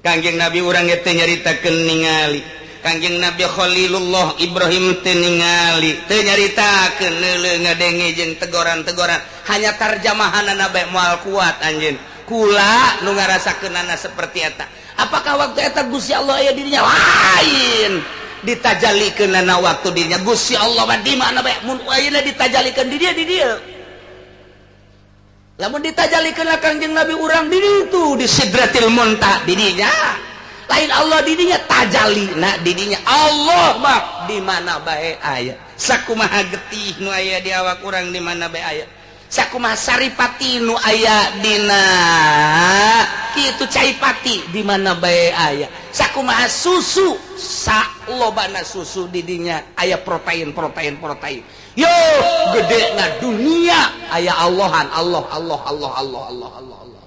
Kangjeng Nabi urang ge teu nyaritakeun ningali. Kangjeng Nabi Khalilullah Ibrahim teu ningali, teu nyaritakeun neuleuh ngadenge jeung tegoran-tegoran, hanya tarjamahanana bae moal kuat anjeun. Kula nu ngarasakeunana seperti eta. Apakah waktu eta Gusti Allah aya dirinya? Lain. Ditajalikeunana waktu dirinya Gusti Allah mah di mana bae mun ayeuna ditajalikeun di dieu di dieu. Lamun ditajalikeun Kangjeng Nabi urang di ditu di Sidratil Muntaha di dinya. Lain Allah di dinya tajalina di dinya Allah mah di mana bae aya. Sakumaha getih nu aya di awak urang di mana bae aya. Sakumaha saripati nu aya dina kitu caipati di mana bae aya. Sakumaha susu salobana susu di dinya aya protein protein protein. Yo gede na dunia aya Allahan Allah Allah Allah Allah Allah Allah Allah.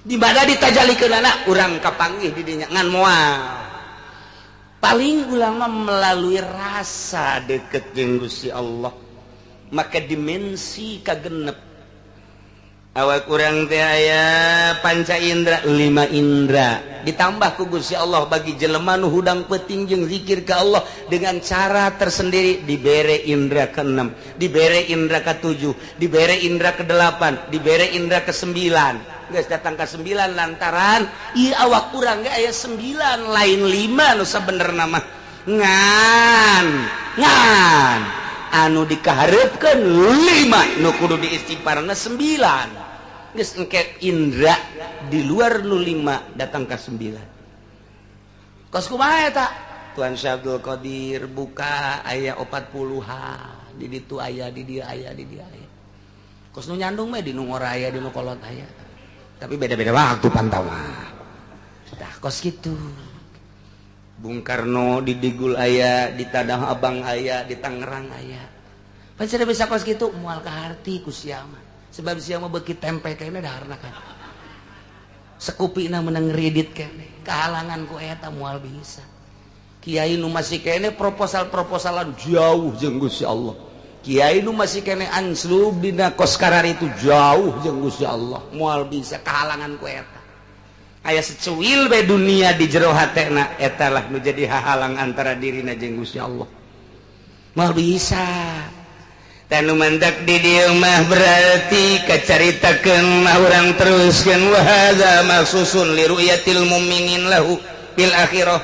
Di mana ditajalikeunana urang kapanggih di dinya ngan moal. Paling ulama melalui rasa deket jeung Gusti Allah maka dimensi kagenep. Awak urang teh aya panca indra 5 indra ditambah ku Gusti Allah bagi jelema nu hudang peuting jeung zikir ka Allah dengan cara tersendiri dibere indra ke-6, dibere indra ke-7, dibere indra ke-8, dibere indra ke-9. Geus datang ke 9 lantaran ieu awak urang ge aya 9 lain 5 nu sabenerna mah. Ngan ngan anu dikahareupkeun 5 nu kudu diistighfarna 9. Geus engke indra di luar nu 5 datang ka 9. Kos kumaha eta? Tuan Syekh Abdul Qadir buka aya 40-an di ditu aya di dieu aya di dieu aya. Kos nu nyandung mah di nu ngora aya di nu kolot aya. Tapi beda-beda waktu pantauan. Tah kos kitu. Bung Karno di Digul aya, di Tanah Abang aya, di Tangerang aya. Pan cenah bisa kos kitu moal kaharti ku sia mah. Sebab sia mah beuki tempe kene daharna kan. Sekupina menang ngredit kene. Kahalangan ku eta moal bisa. Kiai nu masih kene proposal-proposalan jauh jeung Gusti Allah. Kiai nu masih kene anslub dina kos karar itu jauh jeung Gusti Allah. Moal bisa kahalangan ku eta. Aya secuil bae dunia di jero hatena eta lah nu jadi hahalang antara dirina jeung Gusti Allah. Moal bisa. Tanu mandak di dieu mah berarti kacaritakeun mah urang teruskeun wa hadza maksusun li ru'yatil mu'minin lahu bil akhirah.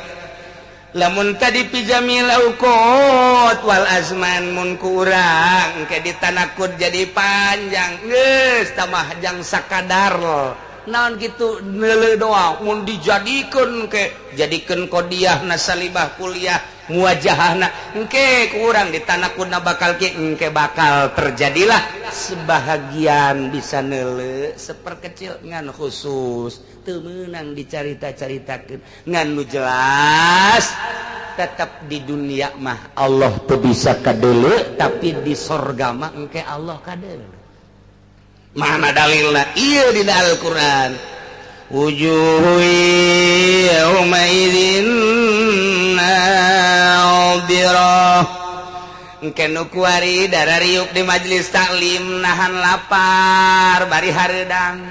Lamun tadi pijamil auqat wal azman mun ku urang ke ditanakud jadi panjang geus tamah jang sakadar naon kitu neuleuh doa mun dijadikeun ke jadikeun qodiahna salibah kuliah muwajahahna engke kurang ditanakudna bakal ke engke bakal terjadilah sebahagian bisa neuleuh seperkecil ngan khusus teu meunang dicarita-caritakeun ngan nu jelas tetap di dunia mah Allah teu bisa kadeuleu tapi di sorga mah engke Allah kadeuleu. Mana dalilna? Ieu dina Al-Qur'an. Wujuhu yauma idzin nadhirah. Engke nu kuari darariuk di majelis taklim nahan lapar bari hareudang.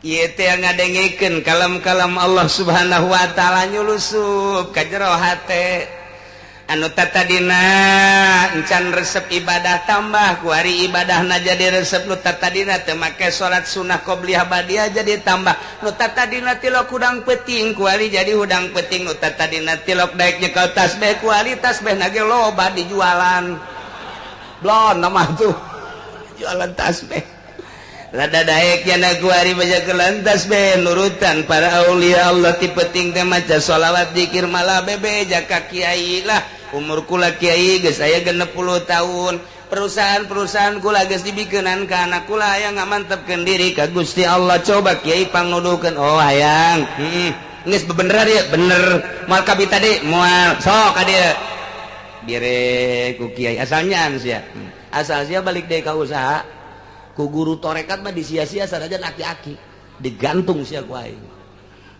Ieu teh ngadengekeun kalam-kalam Allah Subhanahu wa taala nyulusup ka jero hate. Anu tatadina encan resep ibadah tambah ku hari ibadahna jadi resep, nu tatadina teu make salat sunah qobliyah badiah jadi tambah, nu tatadina tilok hudang peuting ku hari jadi hudang peuting, nu tatadina tilok daek nyekel tasbih ku hari tasbihna ge loba dijualan. Blon nama tuh jualan tasbih. Rada daek yana ku hari baca kelantas be nurutan para aulia Allah ti penting teh maca sholawat zikir malah bebe jaka kiai lah umur kula kiai geus aya 60 tahun perusahaan-perusahaan kula geus dibikeunan ka anak kula hayang ngamantepkeun diri ka Gusti Allah coba kiai pangnuduhkeun oh hayang heeh geus bebener ieu bener moal kabita deui moal sok ka dieu bire ku kiai asalnya sia asal sia balik deui ka usaha ku guru torekat mah disia-sia sanajan aki-aki digantung sia ku aing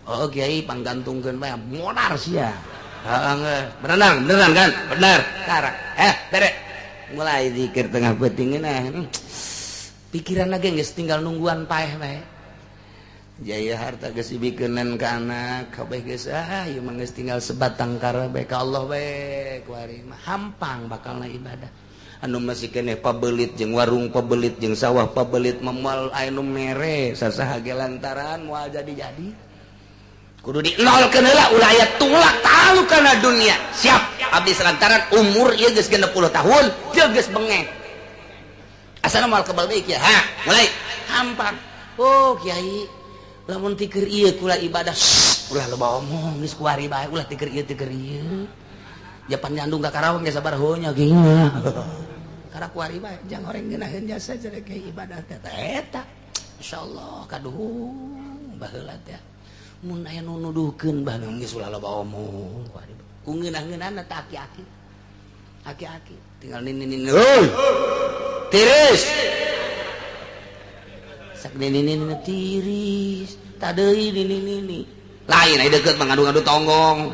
oh kiai panggantungkeun bae modar sia heeh berenang beneran kan bener karak bere mulai zikir tengah peuting nah pikiran lagi geus tinggal nungguan paeh bae jaya harta geus dibikeunan ka anak kabeh geus ah ieu mah geus tinggal sebatang kara bae ka Allah bae ku ari mah hampang bakalna ibadah anu masih keneh pabelit jeung warung pabelit jeung sawah pabelit memual anu mere sasaha ge lantaran moal jadi-jadi kudu dinolkeun heula ulah aya tulak talu kana dunia siap abdi lantaran umur ieu geus 60 tahun jeung geus bengek asana moal kebal deui kieu ha mulai hampang oh kiai lamun tikeur ieu kula ibadah ulah loba omong geus kuari bae ulah tikeur ieu Japan nyandung ka Karawang ge sabar heunya geunya karena kuari bae jang horeng ngeunaheun jasa jadi kayak ibadah teh eta insyaallah kaduhung baheula teh mun aya nu nuduhkeun baheula geus ulah loba omong kuari ku ngeunah-ngeunahna teh aki-aki aki-aki tinggal nini-nini heuy tiris sak nini-nini tiris tadeui nini-nini lain aya deukeut mah ngadu-ngadu tonggong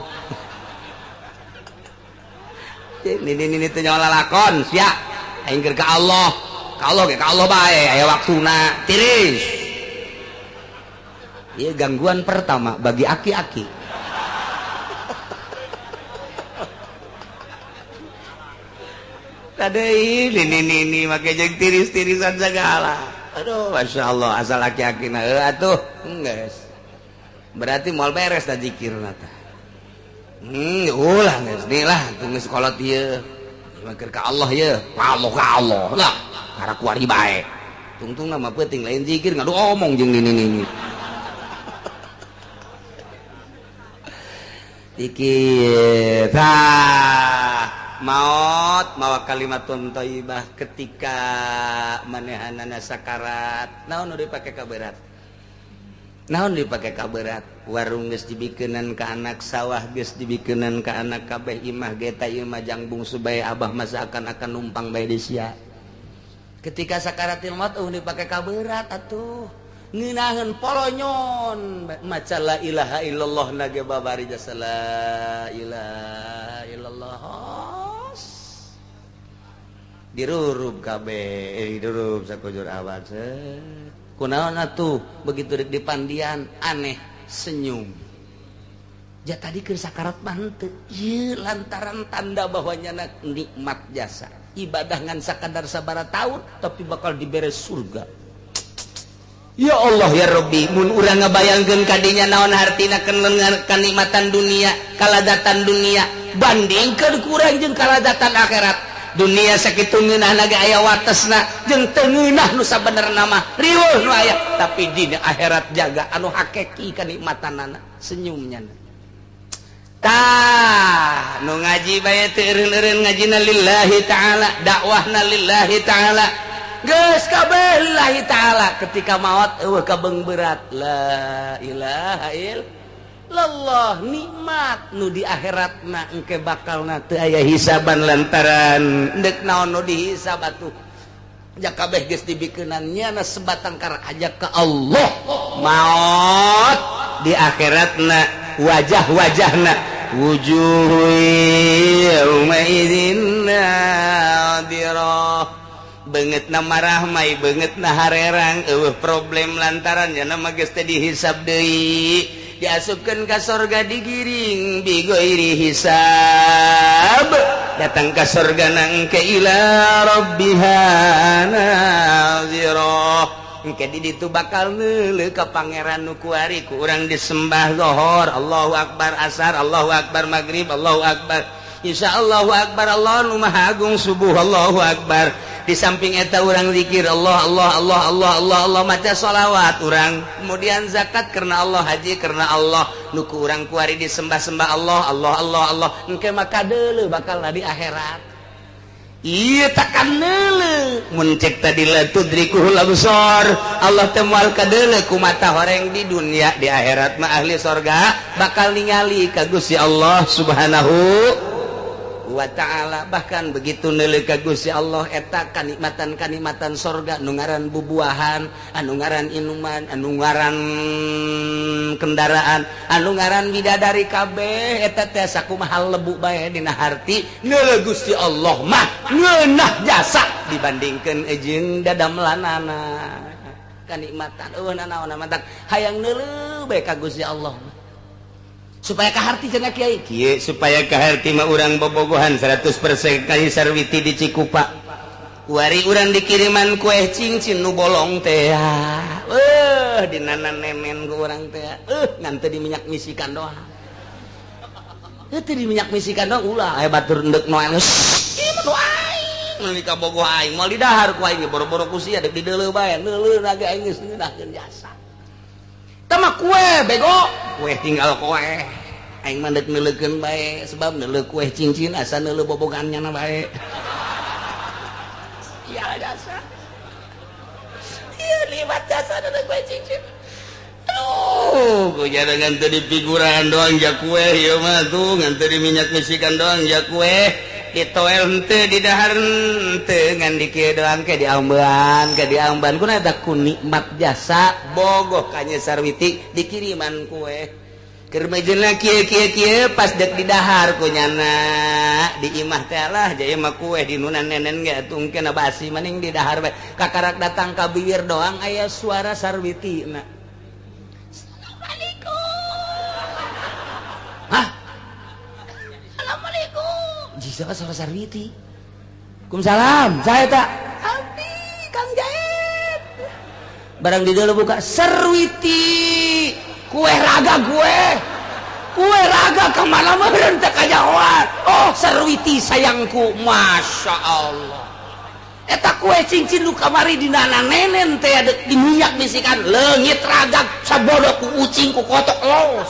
nini-nini teh nyawa lalakon sia aing keur ka Allah ka Allah ge ka Allah bae aya waktuna tiris ieu gangguan pertama bagi aki-aki tadeuy nini-nini make jeung tiris-tirisan sagala aduh masyaallah asal aki-aki na heuh atuh geus berarti moal beres da zikirna teh ulah geus deui lah geus kolot ieu keur ka Allah ieu Allah ka Allah lah karena kuari bae tungtungna mah peuting lain zikir ngadu omong jeung nini-nini dikir tah maot mawa kalimatun thayyibah ketika manehanana sakarat naon nu dipake kaberat naon dipake kaberat warung geus dibikeunan ka anak sawah geus dibikeunan ka anak kabeh imah ge ta ieu mah jang bungsu bae abah masa akan numpang bae di sia ketika sakaratil maut eueuh dipake kaberat atuh ngeunaheun polonyon maca la ilaha illallah na ge babari jasa la ilaha illallah dirurub kabeh dirurub sakujur awak kunaon atuh begitu rek dipandian aneh senyum ja tadi keur sakarat mah henteu ieu lantaran tanda bahwa nyana nikmat jasa ibadah ngan sakadar sabaraha taun tapi bakal dibere surga. Ya Allah ya Rabbi mun urang ngabayangkeun kadinya naon hartina kenikmatan dunia kalazatan dunia bandingkeun kurang jeung kalazatan akhirat dunia sakitu ngeunahna ge aya watesna jeung teu ngeunah nu sabenerna mah riweuh nu aya tapi dina akhirat jaga anu hakiki kanikmatanana senyumnya tah nu ngaji bae teu eureun-eureun ngajina lillahi ta'ala dakwahna lillahi ta'ala geus kabeh lillahi ta'ala ketika maot eueuh kabeung berat la ilaha illallah nikmat nu di akhiratna engke bakalna teu aya hisaban lantaran deuk naon nu dihisab atuh ja kabeh geus dibikeunan nyana sebatang kara aja ka Allah maot di akhiratna wajah-wajahna wujuhu yauma idzin nadirah Beungeutna marahmai, beungeutna harerang, eueuh problem lantaran nya mah geus teh dihisab deui. Diasupkeun ka sorga digiring bighairi hisab. Datang ka sorga nang ke ila rabbiha nazirah. Engke di ditu bakal neuleuh ka pangeran nu kuari ku urang disembah zuhur, Allahu akbar asar, Allahu akbar maghrib, Allahu akbar Insya Allahu akbar, Allah nu maha agung subuh, Allahu akbar. Di samping eta urang zikir Allah Allah Allah Allah Allah Allah, maca sholawat urang, kemudian zakat karena Allah, haji karena Allah, nu ku urang kuari disembah-sembah Allah Allah Allah Allah. Engke maka deuleuh bakal di akhirat. Iya takkan neuleuh mun cek tadi la tudrikuhul absar, Allah teh moal kadeuleuh ku mata horeng di dunia, di akhirat mah ahli sorga bakal ningali ka Gusti Allah Subhanahu wa ta'ala. Bahkan begitu neuleuh ka Gusti Allah eta kanikmatan-kanikmatan sorga nu ngaran bubuahan, anu ngaran inuman, anu ngaran kendaraan, anu ngaran bidadari kabeh eta teh sakumaha lebu bae dina harti neuleuh Gusti Allah mah ngeunah jasa dibandingkeun jeung dadamlanana kanikmatan eueuh nanaon mantak hayang neuleuh bae ka Gusti Allah supaya kaharti cenah kiai kieu, supaya kaharti mah urang bobogohan 100% kali Sarwiti di Cikupa kuari urang dikiriman kue cincin nu bolong teh dinana nemen ku urang teh ngan teu di minyak misikan doang, teu di minyak misikan doang ulah aya batur endek noel ieu mah nu aing meuli ka bogoh aing moal didahar ku aing boro-boro ku sia deuk dideuleuh bae neuleuh ge aing geus ngeunahkeun jasa. Tama kue bego, kue tinggal kue. Aing mah deuk neuleukeun bae sebab neuleuh kue cincin asa neuleuh bobogannya na bae. Iya jasa. Iya liwat jasa neuleuh kue cincin. Aduh, ku ngan teu dipiguran doang ja kue ieu mah tuh, ngan teu diminyak misikan doang ja kue. Ditoel henteu, didahar henteu, ngan di kieu doang ke diamban, ke diamban. Kuna eta ku nikmat jasa bogoh ka Nyi Sarwiti dikiriman kue. Keur mejeuna kieu kieu kieu pas dek didahar ku nyana di imah teh lah jaya mah kue di nunan nenen ge atuh engke basi maning didahar bae. Kakarak datang ka bibir doang aya suara Sarwiti na. Assalamualaikum. Hah? Assalamualaikum. Jika suara Sarwiti. Waalaikumsalam. Saya tak. Abdi Kang Jaid. Barang di dalam buka Sarwiti. Kue raga gue. Kue raga kemana meureun teh kajahoan. Oh Sarwiti sayangku, masya Allah. Eta kue cincin nu kamari dina nenen teh di minyak bisikan leungit raga sabodo ku ucing ku kotok los.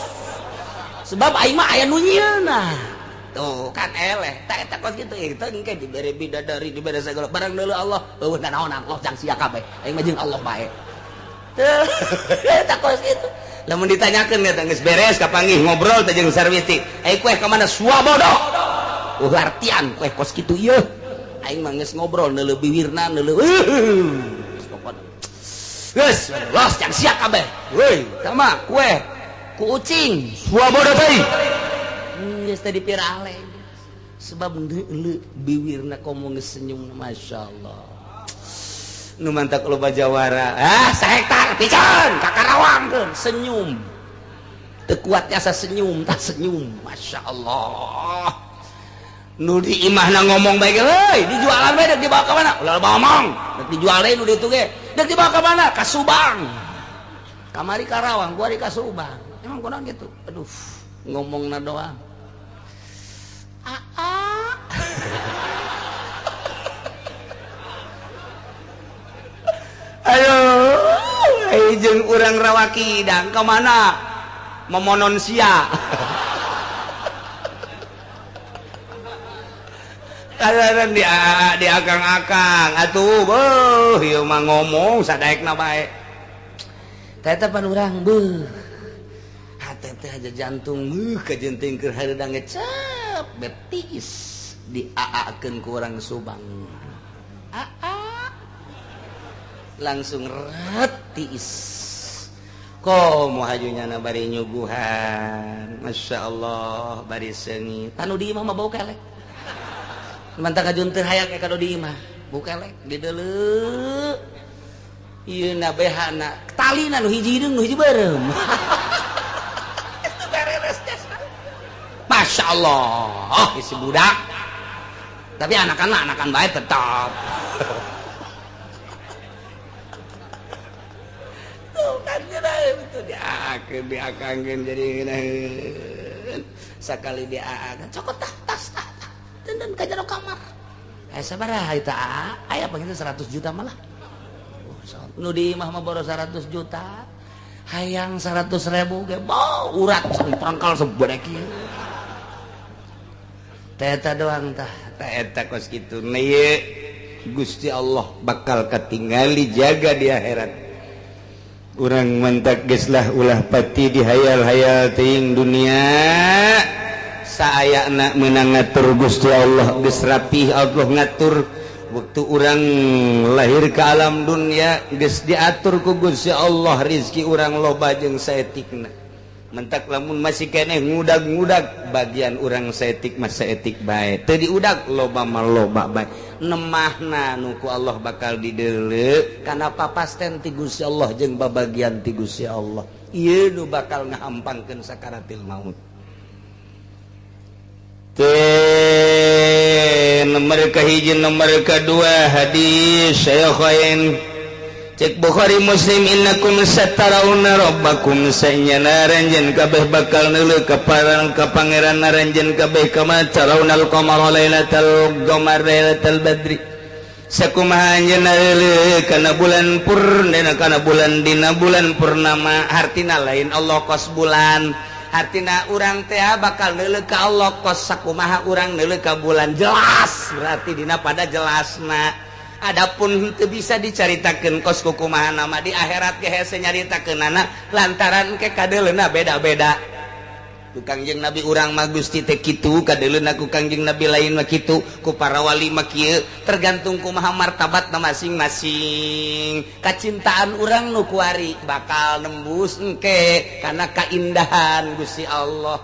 Sebab aing mah aya nu nyieunna. Tuh kan eleh tak eta kos kitu eta engke dibere bidadari dibere segala barang deuleu Allah eueuh nanaonan Allah jang sia kabeh aing mah jeung Allah bae. Tuh eta kos kitu. Lamun ditanyakeun eta geus beres kapanggih ngobrol teh jeung Sarwiti. Ai kue ka mana suabodo. Artian kue kos kitu ieu. Aing mah geus ngobrol neuleuh biwirna neuleuh. Pokona. Geus los jang sia kabeh. Weuy, sama kue ku ucing suabodo teh. Geus teh dipirale. Sebab neuleuh biwirna komo geus senyum masyaallah. Nu mantak loba jawara. Ah, sahektar pican ka Karawangkeun senyum. Teu kuat asa senyum, tah senyum. Masyaallah. Nu di imahna ngomong bae ge euy, dijualan bae deuk dibawa ka mana? Ulah ngomong. Deuk dijual deui nu ditu ge. Deuk dibawa ka mana? Ka Subang. Kamari Karawang, kuari ka Subang. Emang kunaon kitu? Aduh, ngomongna doang. Aa. Ayo, jeung urang Rawakidang ka mana? Memonon sia. Kalaran di di akang-akang atuh beuh ieu mah ngomong sadaekna bae. Teh pan urang beuh. Hate teh aja jantung beuh kajenting keur hareudang ngecep betis diaakeun ku urang Subang. Aa langsung retis. Komo hajunya na bari nyuguhan. Masya Allah bari seungit. Tanu di imah mah bau kelek. Mantap kajun teu hayang ka di imah. Bukelek dideuleu. Ieu na BH-na talina nu hiji hideung nu hiji beureum. Beres jasna. Masya Allah, isi budak. Tapi anakan baik tetap. Tuh kan itu diakeun diakangkeun jadi ngeunaheun. Sakali diakeun cokot tah tas tah. Dan ka jero kamar. Sabaraha eta aya panginten 100 juta malah. Nu di imah mah boros 100 juta. Hayang 100 ribu ge bau urat pangkal sebedek ieu. Teh eta doang tah, teh eta kos kitu. Nah ieu Gusti Allah bakal katingali jaga di akhirat. Urang mentak geus lah ulah pati dihayal-hayal teuing dunia. Saayana meunang ngatur Gusti Allah geus rapih Allah ngatur. Waktu urang lahir ke alam dunia geus diatur ku Gusti Allah rizki urang loba jeung saetikna. Mentak lamun masih keneh ngudag-ngudag bagian urang saetik mah saetik bae. Teu diudag loba mah loba bae. Nemahna nu ku Allah bakal dideuleu kana papasten ti Gusti Allah jeung babagian ti Gusti Allah. Ieu nu bakal ngahampangkeun sakaratil maut. Nomor kahiji nomor kedua hadis Syaikhain cek Bukhari Muslim innakum satarauna rabbakum sanyana ranjeun kabeh bakal neuleuh ka pangeran ranjeun kabeh kama taraunal qamara lailatal qamar lailatal badri sakumaha anjeun neuleuh kana bulan purnama kana bulan dina bulan purnama hartina lain Allah kos bulan artina urang teh bakal neuleuh ka Allah kos sakumaha urang neuleuh ka bulan jelas berarti dina pada jelasna. Adapun teu bisa dicaritakeun kos kukumaha nama di akhirat ge hese nyaritakeunana lantaran ke kadeuleuna beda-beda. Ku Kangjeng Nabi urang mah Gusti teh kitu kadeuleuna ku Kangjeng Nabi lain mah kitu ku para wali mah kieu tergantung kumaha martabatna masing-masing. Kacintaan urang nu kuari bakal nembus engke kana kaindahan Gusti Allah.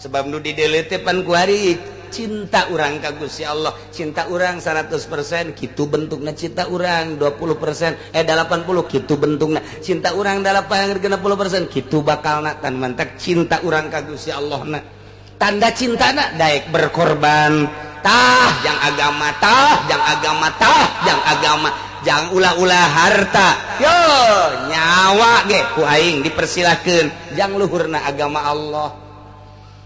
Sebab nu dideuleu teh pan kuari cinta urang ka Gusti Allah, cinta urang 100% kitu bentukna cinta urang 20% 80 kitu bentukna cinta urang 80% kitu bakalna tan mantak cinta urang ka Gusti Allahna. Tanda cintana daek berkorban tah jang agama tah jang agama tah jang agama jang ulah-ulah harta yo nyawa ge ku aing dipersilahkeun jang luhurna agama Allah.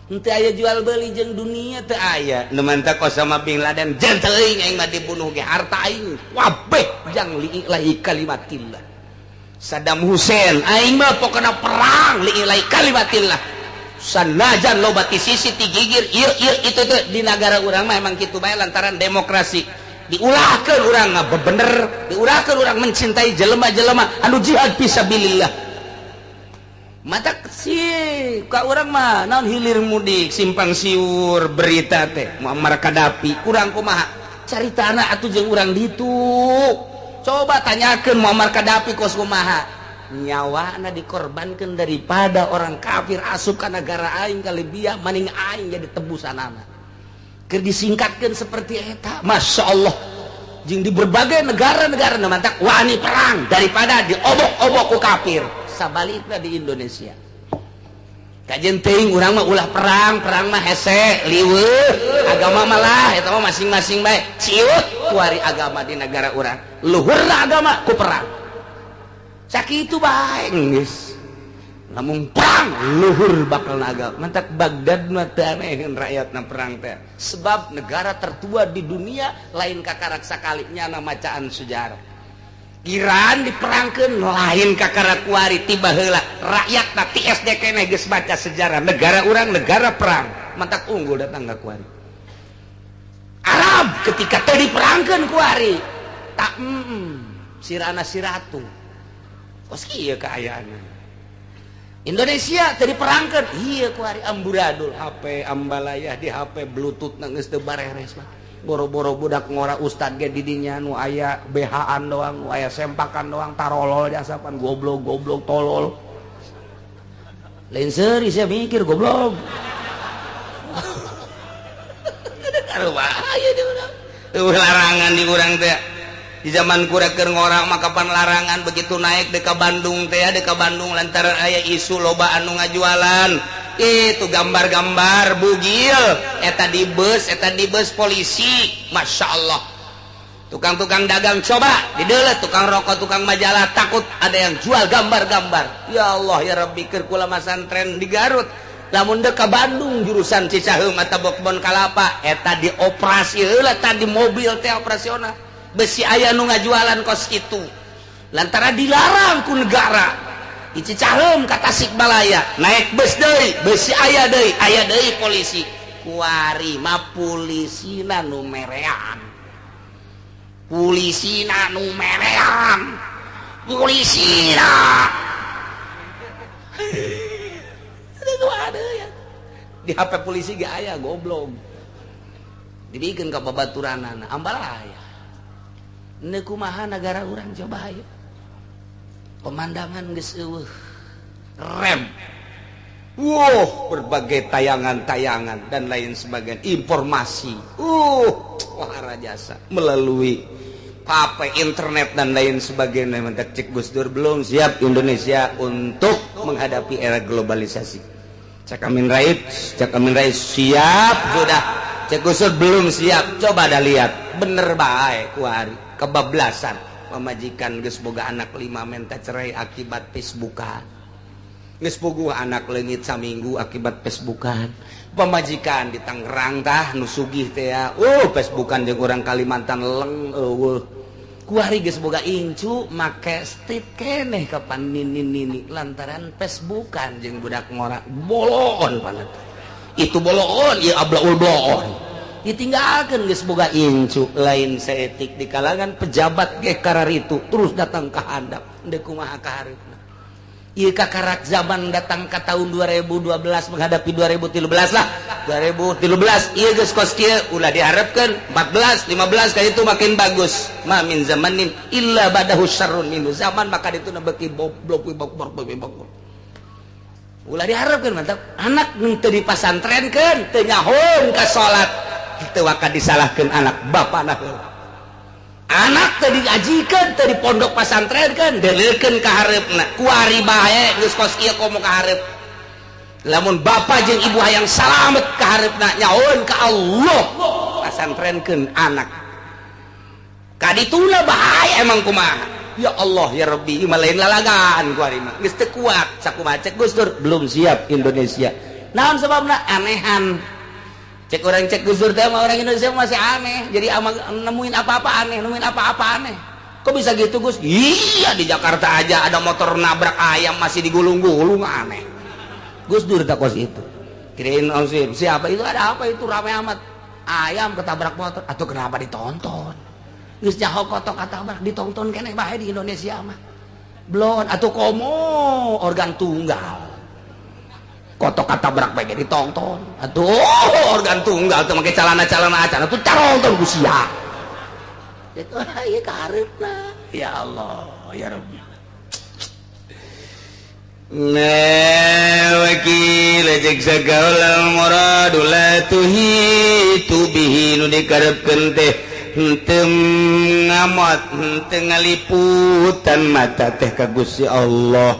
Henteu aya jual beli jeung dunia teu aya. Nu mantak Osama bin Laden jeung teuing aing mah dibunuh ge harta aing wabeh jang li'ilahi kalimatillah. Saddam Hussein aing mah pokona perang li'ilahi kalimatillah. Sanajan loba ti sisi ti gigir ieu ieu itu teh di nagara urang mah emang kitu bae lantaran demokrasi. Diulahkeun urang ngabebener, diulahkeun urang mencintai jelema-jelema anu jihad fisabilillah. Mata sih ka urang mah naon hilir mudik simpang siur berita teh Muammar Gaddafi kurang kumaha caritana atuh jeung urang ditu coba tanyakeun Muammar Gaddafi kos kumaha nyawana dikorbankeun daripada orang kafir asup ka nagara aing ka Libya maning aing jadi tebusanana keur disingkatkeun seperti eta Masya Allah jeung di berbagai negara-negara nu mantak wani perang daripada diobok-obok ku kafir. Sabalikna di Indonesia kajen teuing urang mah ulah perang, perang mah hese liweuh agama malah eta mah masing-masing bae ciut kuari agama di negara urang luhurna agama ku perang sakitu bae geus lamun perang luhur bakal agama mantak Baghdad mah teu aneheun rakyatna perang teh sebab negara tertua di dunia lain kakarak sakali nyana macaan sejarah Iran diperangkeun lain kakara kuari tiba heula rakyatna ti SD keneh geus baca sejarah negara urang negara perang mantak unggul datang ka kuari Arab ketika teu diperangkeun kuari tak sirana siratu kos kieu kaayaanna Indonesia teu diperangkeun ieu kuari amburadul HP ambalayah di HP Bluetooth na geus teu bareres mah boro-boro budak ngora ustad ge didinya nu aya BH-an doang, nu aya sempakan doang, tarolol jasapan goblok-goblok tolol. Lain seuri sia mikir goblok. Ada bahaya dia urang. Larangan di urang teh di zaman kura keur ngora mah kapan larangan begitu naik deka Bandung teh, deka Bandung lantaran aya isu loba anu ngajualan itu gambar-gambar bugil eta di bus polisi. Masya Allah, tukang-tukang dagang coba didelet, tukang rokok, tukang majalah, takut ada yang jual gambar-gambar. Ya Allah ya Rabbi, keur kula masantren di Garut, lamun dek ka Bandung jurusan Cicaheum atau Kebon Kalapa, eta dioperasi heula tadi mobil teh operasional, besi aya nu ngajualan kos itu lantaran dilarang ku negara. Di Cicaheum ka Tasikmalaya naik bus deui, besi aya deui polisi. Kuari mah polisina nu merean, polisina nu merean, polisina itu ada ya di HP polisi gak aya, goblok, dibikin ke babaturanana ambalaya. Ini kumaha negara urang coba? Ayo, pemandangan geus eueuh rem. Wow, berbagai tayangan-tayangan dan lain sebagainya, informasi. Wah jasa melalui HP, internet dan lain sebagainya. Mantap, cek Gus Dur belum siap Indonesia untuk menghadapi era globalisasi. Cak Amin Rais, Cak Amin Rais siap sudah. Cek Gus Dur belum siap. Coba dah lihat, bener baik kuari kebablasan. Pamajikan geus boga anak 5 minta cerai akibat Facebookan. Geus puguh anak leungit saminggu akibat Facebookan. Pamajikan di Tangerang tah nu sugih teh ya. Facebookan jeung urang Kalimantan leng eueuh. Kuari geus boga incu make street keneh kapan nini nini lantaran Facebookan jeung budak ngora boloon panet. Itu boloon ieu ablaul bloon. Ditinggalkeun geus boga incu, lain saetik di kalangan pejabat ge kararitu terus datang ka handap deuk kumaha ka hareupna. Ieu kakarak zaman datang ke tahun 2012 menghadapi 2013 lah. 2013 ieu geus kos kieu, ulah diharapkeun 14 15 kayak itu makin bagus. Ma min zamanin illa badahu syarrun minhu. Zaman maka itu beuki goblok goblok goblok. Ulah diharapkeun, mantap anak teu dipasantrenkeun, teu nyahoeun ka salat, teu waka disalahkeun anak, bapana heula. Anak teu diajikeun, teu di pondok pasantrenkeun, deleukeun ka hareupna. Kuari bae geus kos ieu, komo ka hareup. Lamun bapak jeung ibu hayang salamet ka hareupna, nyahoeun ka Allah, pasantrenkeun anak. Kadituna bahaya emang kumaha. Ya Allah ya Rabbi, ieu mah lain lalagaan kuari mah geus teu kuat. Sakumaha cek Gus Dur belum siap Indonesia? Naon sebabna? Anehan. Cek orang, cek Gus Dur teh orang Indonesia masih aneh, jadi ama nemuin apa-apa aneh, nemuin apa-apa aneh. Kok bisa gitu, Gus? Iya, di Jakarta aja ada motor nabrak ayam masih digulung-gulung, aneh. Gus Dur tak kos itu kirain oh, siapa itu, ada apa itu ramai amat, ayam ketabrak motor atau kenapa ditonton? Geus nyaho kotok ketabrak ditonton keneh bae di Indonesia mah belum. Atau komo organ tunggal kotok ketabrak bae ditonton. Atuh organ tunggal tuh make celana-celana acan atuh caronton ku sia. Itu ieu kahareupna. Ya Allah ya Rabbi. Nah, wakil cek sagaula muradu la tuhitu bihi, nu dikarepkeun teh henteu ngamot, henteu ngaliputan mata teh ka Gusti Allah.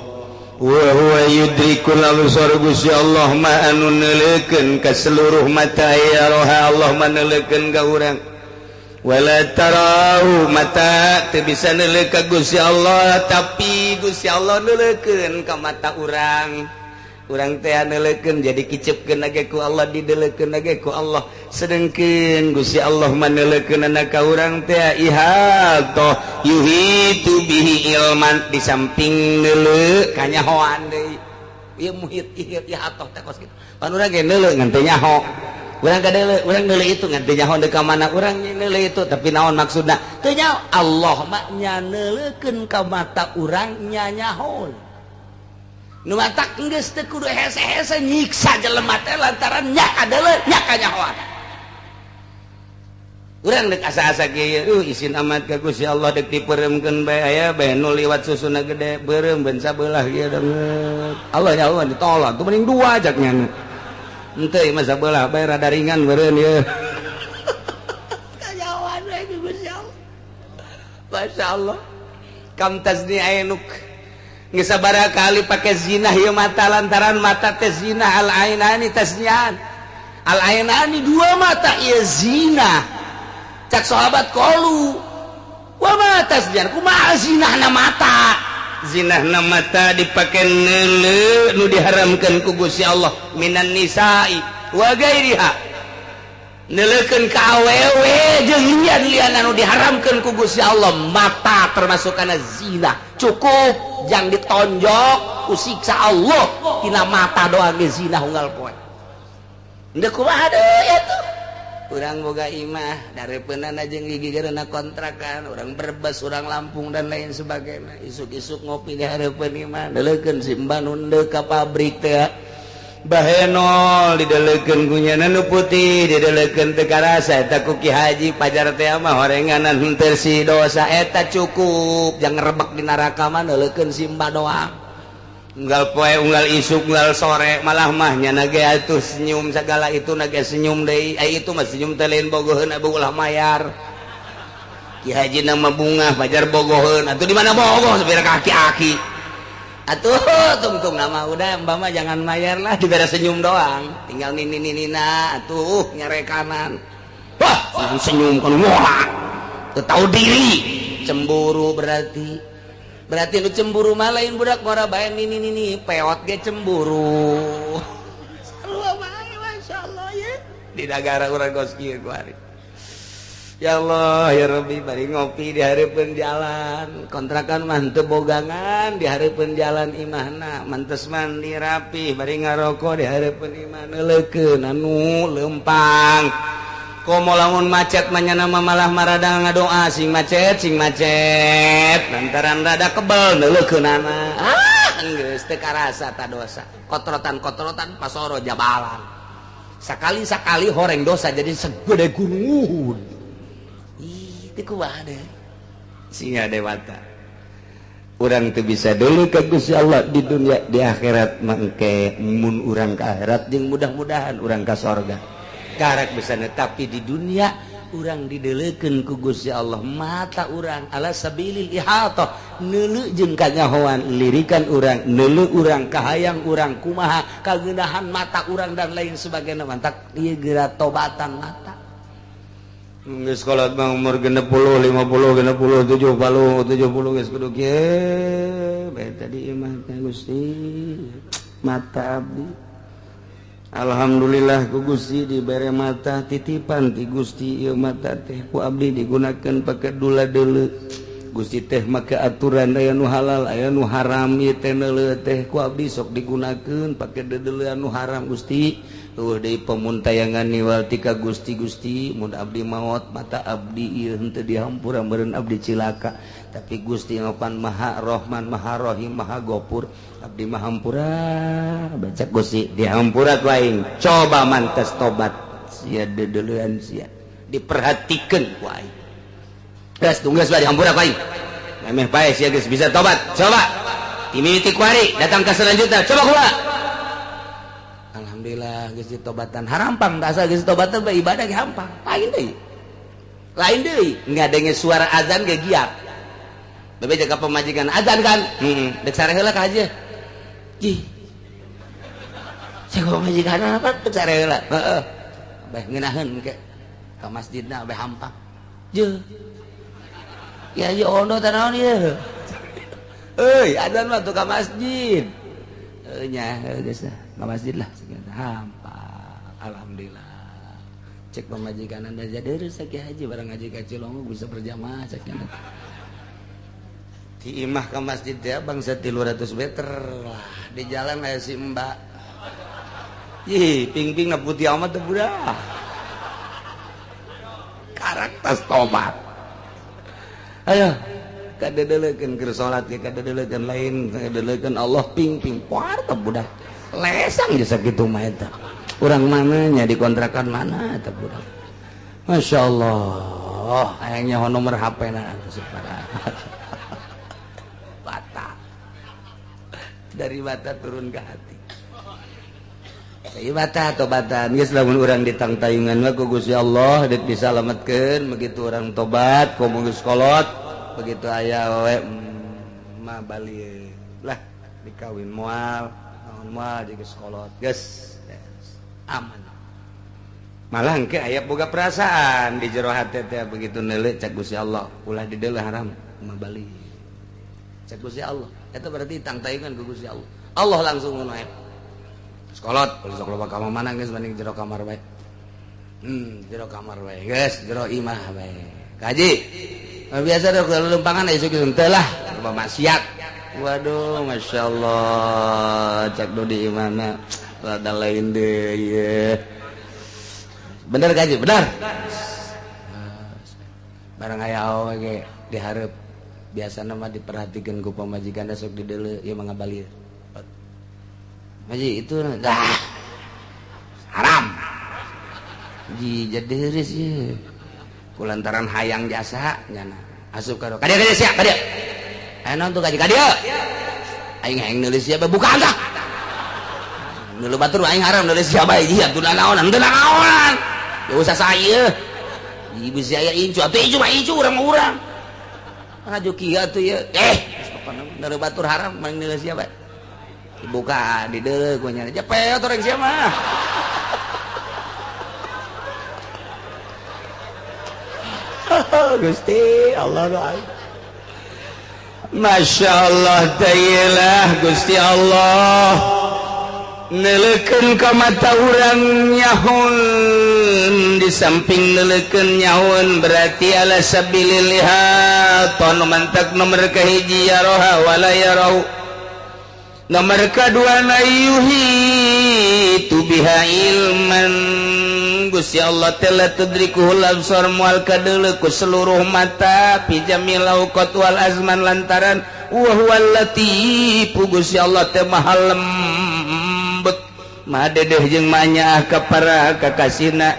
Wa huwa yudrikul absar, Gusti Allah ma anu neuleukeun ka seluruh mata ya roha, Allah mah neuleukeun ka urang. Wala tarahu, mata teu bisa neuleuh ka Gusti Allah, tapi Gusti Allah neuleukeun ka mata urang. Urang teh neuleukeun jadi kicepkeun ge ku Allah, dideulekeun ge ku Allah, sedengkeun Gusti Allah mah neuleukeun ka urang teh ihatoh yuhitu bihi ilman, di samping neuleuh kanyahoan deui. Ieu muhit ihatoh teh kos kitu pan. Urang ge neuleuh ngan teu nyaho. Urang kadeuleu, urang neuleuh itu ngan teu nyaho deuk ka mana urang neuleuh itu, tapi naon maksudna? Teu nyaho. Allah mah nya neuleukeun ka mata urang, nya nyaho. Nu matak geus teu kudu hese-hese nyiksa jelema teh lantaran nya kadeuleu nya kanyahoan. Urang dek asa-asa kieu, isin amat ka Gusti Allah, dek dipeureumkeun bae aya bae nu liwat susuna gede beureum ben sabelah kieu danget. Allah ya Allah, ditolak tuh mending dua jak nya. Henteu mah sabelah bae rada ringan beureun ieu. Kanyahoan we. Gusti Allah. Masya Allah. Kam tazni ainuk. Geus sabaraha kali pake zina ieu mata lantaran mata teh zina al ainani taznian. Al ainani dua mata ieu zina. Cak sahabat qalu wa ma taznian, kumaha zinahna mata? Zinahna mata dipake neuleu nu diharamkeun ku Gusti Allah minan nisa'i wa gairiha. Neuleukeun ka awewe jeung lian-lian anu diharamkeun ku Gusti Allah, mata termasuk kana zina. Cukup jang ditonjok ku siksa Allah tina mata doang ge zina unggal poe. Henteu kumaha deui atuh. Urang boga imah dareupeunana jeung gigigeurna kontrakan, urang Brebes, urang Lampung dan lain sebagainya. Isuk-isuk ngopi di hareupeun imah, neuleukeun si mbah nu deuk ka pabrik teh. Bahenol didelekeun ku nyana nu putih, didelekeun teu karasa eta ku Ki Haji pajar teh mah horenganan henteu si dosa eta cukup jang ngerebek di neraka mah neuleukeun si mbah doang. Unggal poe, unggal isuk, unggal sore malah mah nyana ge atuh senyum segala itu na ge senyum deui. Ai itu mah senyum teh lain bogoheun ulah mayar. Ki Haji na mah bungah pajar bogoheun atuh di mana bogoh sapira kaki-aki. Atuh tungtung nama udah mbak mah jangan mayar lah dibere senyum doang tinggal nini nina atuh nyarekanan wah senyum kan wah teu tahu diri cemburu berarti berarti nu cemburu mah lain budak ngora bae nini nini peot ge cemburu sarua bae masyaallah ya di nagara urang kos kieu kuari. Ya Allah ya Rabbi bari ngopi di hareupeun jalan kontrakan mah teu bogangan di hareupeun jalan imahna mantes mandi rapi bari ngaroko di hareupeun imah neuleukeun anu leumpang komo lamun macet mah nyana mah malah marada ngadoa sing macet lantaran rada kebel neuleukeunana ah geus teu karasa ta dosa kotrotan-kotrotan pasoro jabalan sakali-sakali horeng dosa jadi segede gunung. Singa dewata urang teu bisa dulu ka Gusti Allah di dunia di akhirat mangke mun urang ka akhirat jeung mudah-mudahan urang ka sorga karak bisa tapi di dunia urang dideleukeun ku Gusti Allah mata urang ala sabilil ihatah neuleu jeung kanyahoan lirikan urang neuleu urang kahayang urang kumaha kageunahan mata urang dan lain sebagainya mantak ieu geura tobatan mata. Geus kolot mah umur 60, 50, 60, 70, 70 geus kudu kieu bae tadi imah teh Gusti mata abdi. Alhamdulillah ku Gusti dibere mata titipan ti Gusti ieu mata teh ku abdi digunakeun pake dula deuleu. Gusti teh make aturan aya nu halal aya nu haram ieu teh neuleuh teh ku abdi sok digunakeun pake deudeuleun nu haram Gusti. Eueuh deui pemuntayangan niwal tika Gusti-Gusti mun abdi maot mata abdi ieu henteu dihampura meureun abdi cilaka tapi Gusti mapan Maha Rahman Maha Rahim Maha Gopur abdi mah hampura baca Gusti dihampura ku aing coba mantes tobat sia deudeuleun sia diperhatikeun ku aing geus tunggas bae dihampura ku aing memeh pae sia geus bisa tobat coba timiti ku ari datang ka selanjutnya coba kumaha. Alhamdulillah geus ditobatan harampang da asa geus ditobatan bae ibadah ge hampang lain deui ngadenge suara azan ge giat bebe jaga pemajikan azan kan heeh dek sare heula ka haji jih cek pemajikan apa dek sare heula heeh bae ngeunaheun ke ka masjidna bae hampang jeuh ya ieu ondo teh naon ieu euy azan mah tuh ka masjid nya geus ka masjid lah hampang alhamdulillah cek pemajikan anda jadi rezeki haji barang ngaji ka Cilongok bisa berjamaah cek di imah ke masjid ya bangsa 300 meter lah di jalan aya si mbak ih ping-ping na putih amat teh budak karakter tobat ayo kadedelekeun keur salat ge kadedelekeun lain kadedelekeun Allah ping-ping poar teh budak lesang jasa kitu mah eta urang mananya di kontrakan mana eta budak Masya Allah hayangnya nomor HP na mata dari mata turun ke hati. Ibata tobatan geus lamun urang ditangtayungan mah ku Gusti Allah deuk disalametkeun begitu urang tobat komo geus kolot begitu aya awewe mah balik lah dikawin moal naon moal geus kolot geus aman. Malah engke aya boga perasaan di jero hate teh begitu neuleuh cak Gusti Allah ulah dideuleuh haram mah balik cak Gusti Allah eta berarti tangtayungan ku Gusti Allah. Allah langsung ngono sekolot kalau sok loba ka mana geus mending jero kamar bae. Jero kamar bae geus jero imah bae. Kaji biasa dok lumpangan aya geus teu lah loba maksiat. Waduh masyaallah cak Dodi imahna rada lain deui ye. Bener kaji bener. Barang aya awewe ge dihareup biasana mah diperhatikeun ku pamajikan sok dideuleu ieu mah ngabalir. Maji itu dah haram. Ji jadi heureus ieu. Kulantaran hayang jasa nyana. Asup ka ka dieu sia ka dieu. Aya naon tuh kaji ka dieu. Aing hayang neulis sia bae buka tah. Neuleuh batur aing haram neulis sia bae ieu atuh naonan teu naonan. Ya usah saya. Ibu sia incu atuh incu mah incu urang mah urang. Ngaju kieu atuh ieu. Pokona neuleuh batur haram mending neulis sia bae. Dibuka di deuleuh ku nya cepet orang sia mah. Gusti Allah doa. Masya Allah ta'ala Gusti Allah neleukeun ka mata urang nyahun di samping neleukeun nyahun berarti ala sabilil lihat mantak nomor kahiji ya roha wala ya roh. Nomor kedua la yuhitu biha ilman Gusti Allah telah tudrikuhul absar mual kadeuleu ku seluruh mata fi jamil awqat wal azman lantaran wa huwal latif Gusti Allah teh maha lembut maha dedeh jeung manyaah ka para kakasihna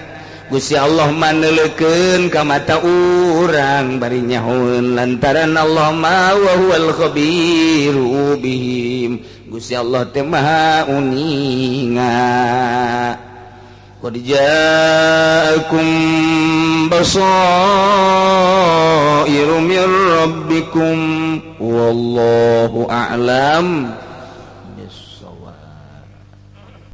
Gusti Allah maneleukeun ka mata urang bari nyahoeun lantaran Allah ma wa huwal khabiru bihim Gusti Allah teh maha uninga. Qad ja'akum basairu mir rabbikum wallahu a'lam bissawab.